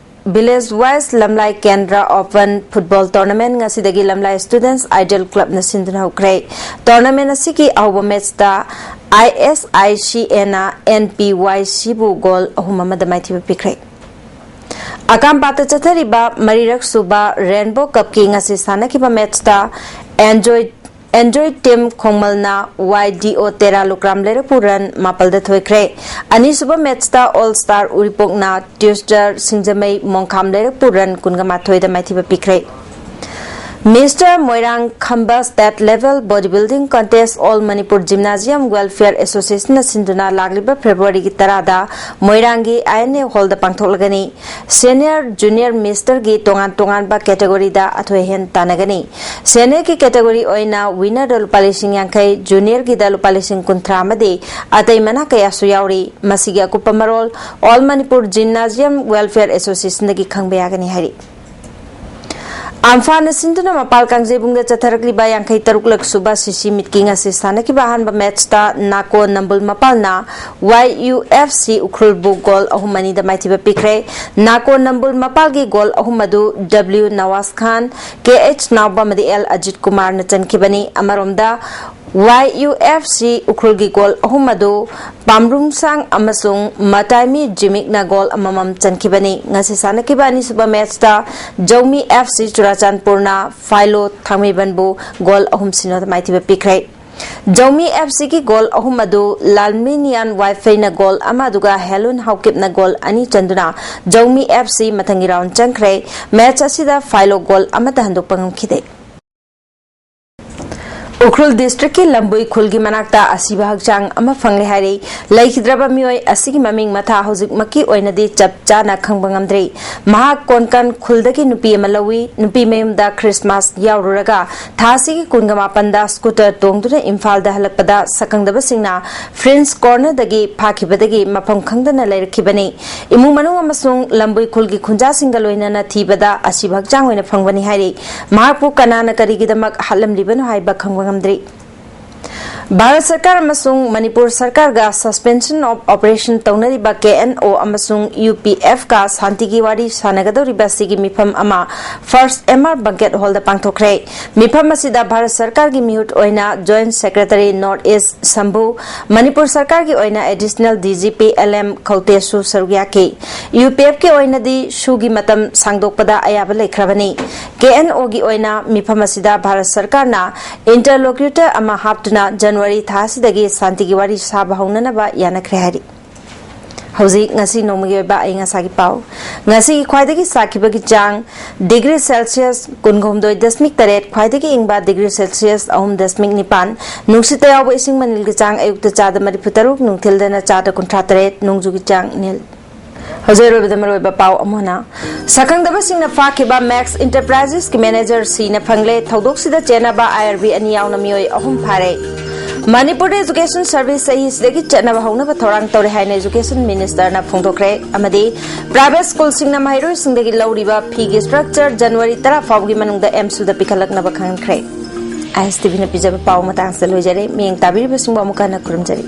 village wise Lamlai Kendra Open Football Tournament ꯉꯁꯤꯗꯒꯤ Lamlai Students Idol Club ꯅ ꯁꯤꯟꯗꯨꯅ ꯍꯧꯈ꯭ꯔꯦ꯫ Tournament ꯑꯁꯤꯒꯤ ꯑꯍꯧꯕ match ꯇ I S I C A ꯅ N P Y C ꯕꯨ goal ꯑꯍꯨꯝ ꯑꯃꯗ ꯃꯥꯏꯊꯤꯕ ꯄꯤꯈ꯭ꯔꯦ꯫ ꯑꯀꯥꯝꯄꯥꯠꯇ ꯆꯠꯊꯔꯤꯕ ꯃꯔꯤꯔꯛ ꯁꯨꯕ Rainbow Cup ꯀꯤ ꯉꯁꯤ ꯁꯥꯟꯅꯈꯤꯕ match ꯇ Enjoy Enjoy Team ꯈꯣꯡꯃꯜꯅ Y D O Tera Lukram ꯂꯩꯔꯛꯄꯨ run ꯃꯥꯄꯜꯗ ꯊꯣꯏꯈ꯭ꯔꯦ꯫ ꯑꯅꯤꯁꯨꯕ match ꯇ All Star ꯎꯔꯤꯄꯣꯛꯅ Tuesday ꯁꯤꯡꯖꯃꯩ ꯃꯣꯡꯈꯥꯝ ꯂꯩꯔꯛꯄꯨ run ꯀꯨꯟꯒ ꯃꯥꯊꯣꯏꯗ ꯃꯥꯏꯊꯤꯕ ꯄꯤꯈ꯭ꯔꯦ꯫ Mister Moirang Khamba State Level Bodybuilding Contest All Manipur Gymnasium Welfare Association ꯅ ꯁꯤꯟꯗꯨꯅ ꯂꯥꯛꯂꯤꯕ February ꯒꯤ ꯇꯔꯥꯗ ꯃꯣꯏꯔꯥꯡꯒꯤ I N A Hall the ꯄꯥꯡꯊꯣꯛꯂꯒꯅꯤ꯫ Senior, Junior, Mister ꯒꯤ ꯇꯣꯉꯥꯟ ꯇꯣꯉꯥꯟꯕ category ꯗ ꯑꯊꯣꯏ ꯑꯍꯦꯟ ꯇꯥꯟꯅꯒꯅꯤ꯫ Senior ꯒꯤ category ꯑꯣꯏꯅ winner ꯗ ꯂꯨꯄꯥ ꯂꯤꯁꯤꯡ ꯌꯥꯡꯈꯩ, Junior ꯒꯤꯗ ꯂꯨꯄꯥ ꯂꯤꯁꯤꯡ ꯀꯨꯟꯊ꯭ꯔꯥ ꯑꯃꯗꯤ ꯑꯇꯩ ꯃꯅꯥ ꯀꯌꯥꯁꯨ ꯌꯥꯎꯔꯤ꯫ ꯃꯁꯤꯒꯤ ꯑꯀꯨꯞꯄ ꯃꯔꯣꯜ All Manipur Gymnasium Welfare Association ꯗꯒꯤ ꯈꯪꯕ ꯌꯥꯒꯅꯤ ꯍꯥꯏꯔꯤ꯫ ꯑꯝꯐꯥꯟꯅ ꯁꯤꯟꯗꯨꯅ ꯃꯄꯥꯜ ꯀꯥꯡꯖꯩꯕꯨꯡꯗ ꯆꯠꯊꯔꯛꯂꯤꯕ ꯌꯥꯡꯈꯩ ꯇꯔꯨꯛꯂꯛ ꯁꯨꯕ ꯁꯤꯁꯤ ꯃꯤꯠꯀꯤ ꯉꯁꯤ ꯁꯥꯟꯅꯈꯤꯕ ꯑꯍꯥꯟꯕ match ꯇ ꯅꯥꯀꯣ ꯅꯝꯕꯨꯜ ꯃꯄꯥꯜꯅ Y U F C ꯎꯈ꯭ꯔꯨꯜꯕꯨ goal ꯑꯍꯨꯝ ꯑꯅꯤꯗ ꯃꯥꯏꯊꯤꯕ ꯄꯤꯈ꯭ꯔꯦ꯫ ꯅꯥꯀꯣ ꯅꯝꯕꯨꯜ ꯃꯄꯥꯜꯒꯤ goal ꯑꯍꯨꯝ ꯑꯗꯨ W ꯅꯋꯥꯖ ꯈꯥꯟ, K H ꯅꯥꯎꯕ ꯑꯃꯗꯤ L ꯑꯖꯤꯠ ꯀꯨꯃꯥꯔꯅ ꯆꯟꯈꯤꯕꯅꯤ꯫ ꯑꯃꯔꯣꯝꯗ Y U F C ꯎꯈ꯭ꯔꯨꯜꯒꯤ goal ꯑꯍꯨꯝ ꯑꯗꯨ ꯄꯥꯝꯔꯨꯡꯁꯥꯡ ꯑꯃꯁꯨꯡ ꯃꯇꯥꯏꯃꯤ ꯖꯤꯃꯤꯛꯅ goal ꯑꯃꯃꯝ ꯆꯟꯈꯤꯕꯅꯤ꯫ ꯉꯁꯤ ꯁꯥꯟꯅꯈꯤꯕ ꯑꯅꯤꯁꯨꯕ match ꯇ ꯖꯧꯃꯤ F C ꯆꯨꯔꯥꯆꯥꯟꯄꯨꯔꯅ ꯐꯥꯏꯂꯣ ꯊꯥꯡꯃꯩꯕꯟꯕꯨ goal ꯑꯍꯨꯝ ꯁꯤꯅꯣꯗ ꯃꯥꯏꯊꯤꯕ ꯄꯤꯈ꯭ꯔꯦ꯫ ꯖꯧꯃꯤ F C ꯒꯤ goal ꯑꯍꯨꯝ ꯑꯗꯨ ꯂꯥꯜꯃꯤꯅꯤꯌꯥꯟ ꯋꯥꯏꯐꯩꯅ goal ꯑꯃ ꯑꯗꯨꯒ ꯍꯦꯂꯨꯟ ꯍꯥꯎꯀꯤꯞꯅ goal ꯑꯅꯤ ꯆꯟꯗꯨꯅ ꯖꯧꯃꯤ F C ꯃꯊꯪꯒꯤ round ꯆꯪꯈ꯭ꯔꯦ꯫ Match ꯑꯁꯤꯗ ꯐꯥꯏꯂꯣ goal ꯑꯃꯠꯇ ꯍꯟꯗꯣꯛꯄ ꯉꯝꯈꯤꯗꯦ꯫ ꯎꯈ꯭ꯔꯨꯜ district ꯀꯤ ꯂꯝꯕꯨꯏ ꯈꯨꯜꯒꯤ ꯃꯅꯥꯛꯇ ꯑꯁꯤꯕ ꯍꯛꯆꯥꯡ ꯑꯃ ꯐꯪꯂꯦ ꯍꯥꯏꯔꯤ꯫ ꯂꯩꯈꯤꯗ꯭ꯔꯕ ꯃꯤꯑꯣꯏ ꯑꯁꯤꯒꯤ ꯃꯃꯤꯡ ꯃꯊꯥ ꯍꯧꯖꯤꯛꯃꯛꯀꯤ ꯑꯣꯏꯅꯗꯤ ꯆꯞ ꯆꯥꯅ ꯈꯪꯕ ꯉꯝꯗ꯭ꯔꯤ꯫ ꯃꯍꯥꯛ ꯀꯣꯟꯀꯟ ꯈꯨꯜꯗꯒꯤ ꯅꯨꯄꯤ ꯑꯃ ꯂꯧꯏ꯫ ꯅꯨꯄꯤ ꯃꯌꯨꯝꯗ Christmas ꯌꯥꯎꯔꯨꯔꯒ ꯊꯥ ꯑꯁꯤꯒꯤ ꯀꯨꯟꯒ ꯃꯥꯄꯟꯗ scooter ꯇꯣꯡꯗꯨꯅ ꯏꯝꯐꯥꯜꯗ ꯍꯜꯂꯛꯄꯗ ꯁꯛꯈꯪꯗꯕꯁꯤꯡꯅ French Corner ꯗꯒꯤ ꯐꯥꯈꯤꯕꯗꯒꯤ ꯃꯐꯝ ꯈꯪꯗꯅ ꯂꯩꯔꯛꯈꯤꯕꯅꯤ꯫ ꯏꯃꯨꯡ ꯃꯅꯨꯡ ꯑꯃꯁꯨꯡ ꯂꯝꯕꯨꯏ ꯈꯨꯜꯒꯤ ꯈꯨꯟꯖꯥꯁꯤꯡꯒ ꯂꯣꯏꯅꯅ ꯊꯤꯕꯗ ꯑꯁꯤꯕ ꯍꯛꯆꯥꯡ ꯑꯣꯏꯅ ꯐꯪꯕꯅꯤ ꯍꯥꯏꯔꯤ꯫ ꯃꯍꯥꯛꯄꯨ ꯀꯅꯥꯅ ꯀꯔꯤꯒꯤꯗꯃꯛ ꯍꯥꯠꯂꯝꯂꯤꯕꯅꯣ ꯍꯥꯏꯕ ꯈꯪꯕ ꯉꯝꯗ꯭ꯔꯤ꯫ ꯚꯥꯔꯠ ꯁꯔꯀꯥꯔ ꯑꯃꯁꯨꯡ ꯃꯅꯤꯄꯨꯔ ꯁꯔꯀꯥꯔꯒ Suspension of Operation ꯇꯧꯅꯔꯤꯕ ꯀꯦ ꯑꯦꯟ ꯑꯣ ꯑꯃꯁꯨꯡ ꯌꯨ ꯄꯤ ꯑꯦꯐꯀ ꯁꯥꯟꯇꯤꯒꯤ ꯋꯥꯔꯤ ꯁꯥꯟꯅꯒꯗꯧꯔꯤꯕ ꯑꯁꯤꯒꯤ ꯃꯤꯐꯝ ꯑꯃ First M R Banquet Hallꯗ ꯄꯥꯡꯊꯣꯛꯈ꯭ꯔꯦ꯫ ꯃꯤꯐꯝ ꯑꯁꯤꯗ ꯚꯥꯔꯠ ꯁꯔꯀꯥꯔꯒꯤ ꯃꯤꯍꯨꯠ ꯑꯣꯏꯅ Joint Secretary North East ꯁꯝꯚꯨ, Manipur ꯁꯔꯀꯥꯔꯒꯤ ꯑꯣꯏꯅ Additional D G P L M ꯈꯧꯇꯦꯁꯨ ꯁꯔꯨꯛ ꯌꯥꯈꯤ꯫ ꯌꯨ ꯄꯤ ꯑꯦꯐꯀꯤ ꯑꯣꯏꯅꯗꯤ ꯁꯨꯒꯤ ꯃꯇꯝ ꯁꯥꯡꯗꯣꯛꯄꯗ ꯑꯌꯥꯕ ꯂꯩꯈ꯭ꯔꯕꯅꯤ꯫ ꯀꯦ ꯑꯦꯟ ꯑꯣꯒꯤ ꯑꯣꯏꯅ ꯃꯤꯐꯝ ꯑꯁꯤꯗ ꯚꯥꯔꯠ ꯁꯔꯀꯥꯔꯅ interlocutor ꯑꯃ ꯍꯥꯞꯇꯨꯅ ꯖꯅꯋꯥꯔꯤ ꯊꯥ ꯑꯁꯤꯗꯒꯤ ꯁꯥꯟꯇꯤꯒꯤ ꯋꯥꯔꯤ ꯁꯥꯕ ꯍꯧꯅꯅꯕ ꯌꯥꯅꯈ꯭ꯔꯦ ꯍꯥꯏꯔꯤ꯫ ꯍꯧꯖꯤꯛ ꯉꯁꯤ ꯅꯣꯡꯃꯒꯤ ꯑꯣꯏꯕ ꯑꯏꯪ ꯑꯁꯥꯒꯤ ꯄꯥꯎ꯫ ꯉꯁꯤꯒꯤ ꯈ꯭ꯋꯥꯏꯗꯒꯤ ꯁꯥꯈꯤꯕꯒꯤ ꯆꯥꯡ degree Celsius ꯀꯨꯟꯍꯨꯝꯗꯣꯏ ꯗꯁꯃꯤꯛ ꯇꯔꯦꯠ, ꯈ꯭ꯋꯥꯏꯗꯒꯤ ꯏꯪꯕ degree Celsius ꯑꯍꯨꯝ ꯗꯁꯃꯤꯛ ꯅꯤꯄꯥꯟ, ꯅꯨꯡꯁꯤꯠꯇ ꯌꯥꯎꯕ ꯏꯁꯤꯡ ꯃꯅꯤꯜꯒꯤ ꯆꯥꯡ ꯑꯌꯨꯛꯇ ꯆꯥꯗ ꯃꯔꯤꯐꯨ ꯇꯔꯨꯛ, ꯅꯨꯡꯊꯤꯜꯗꯅ ꯆꯥꯗ ꯀꯨꯟꯊ꯭ꯔꯥ ꯇꯔꯦꯠ, ꯅꯣꯡꯖꯨꯒꯤ ꯆꯥꯡ ꯅꯤꯜ꯫ ꯍꯧꯖꯤꯛ ꯑꯔꯣꯏꯕꯗ ꯃꯔꯨꯑꯣꯏꯕ ꯄꯥꯎ ꯑꯃꯨꯛ ꯍꯟꯅ꯫ ꯁꯛꯈꯪꯗꯕꯁꯤꯡꯅ ꯐꯥꯈꯤꯕ Max Enterprises ꯀꯤ manager ꯁꯤꯅ ꯐꯪꯂꯦ꯫ ꯊꯧꯗꯣꯛꯁꯤꯗ ꯆꯦꯟꯅꯕ I R B ꯑꯅꯤ ꯌꯥꯎꯅ ꯃꯤꯑꯣꯏ ꯑꯍꯨꯝ ꯐꯥꯔꯦ꯫ ꯃꯅꯤꯄꯨꯔꯗ Education Service ꯆꯍꯤꯁꯤꯗꯒꯤ ꯆꯠꯅꯕ ꯍꯧꯅꯕ ꯊꯧꯔꯥꯡ ꯇꯧꯔꯦ ꯍꯥꯏꯅ Education Minister ꯅ ꯐꯣꯡꯗꯣꯛꯈ꯭ꯔꯦ꯫ ꯑꯃꯗꯤ private school ꯁꯤꯡꯅ ꯃꯍꯩꯔꯣꯏꯁꯤꯡꯗꯒꯤ ꯂꯧꯔꯤꯕ ꯐꯤꯒꯤ structure ꯖꯅꯋꯥꯔꯤ ꯇꯔꯥ ꯐꯥꯎꯕꯒꯤ ꯃꯅꯨꯡꯗ M S U the ꯄꯤꯈꯠꯂꯛꯅꯕ ꯈꯪꯍꯟꯈ꯭ꯔꯦ꯫ I S T V ꯅ ꯄꯤꯖꯕ ꯄꯥꯎ ꯃꯇꯥꯡꯁꯤꯗ ꯂꯣꯏꯖꯔꯦ꯫ ꯃꯤꯠꯌꯦꯡ ꯇꯥꯕꯤꯔꯤꯕꯁꯤꯡꯕꯨ ꯑꯃꯨꯛ ꯍꯟꯅ ꯈꯨꯔꯨꯝꯖꯔꯤ꯫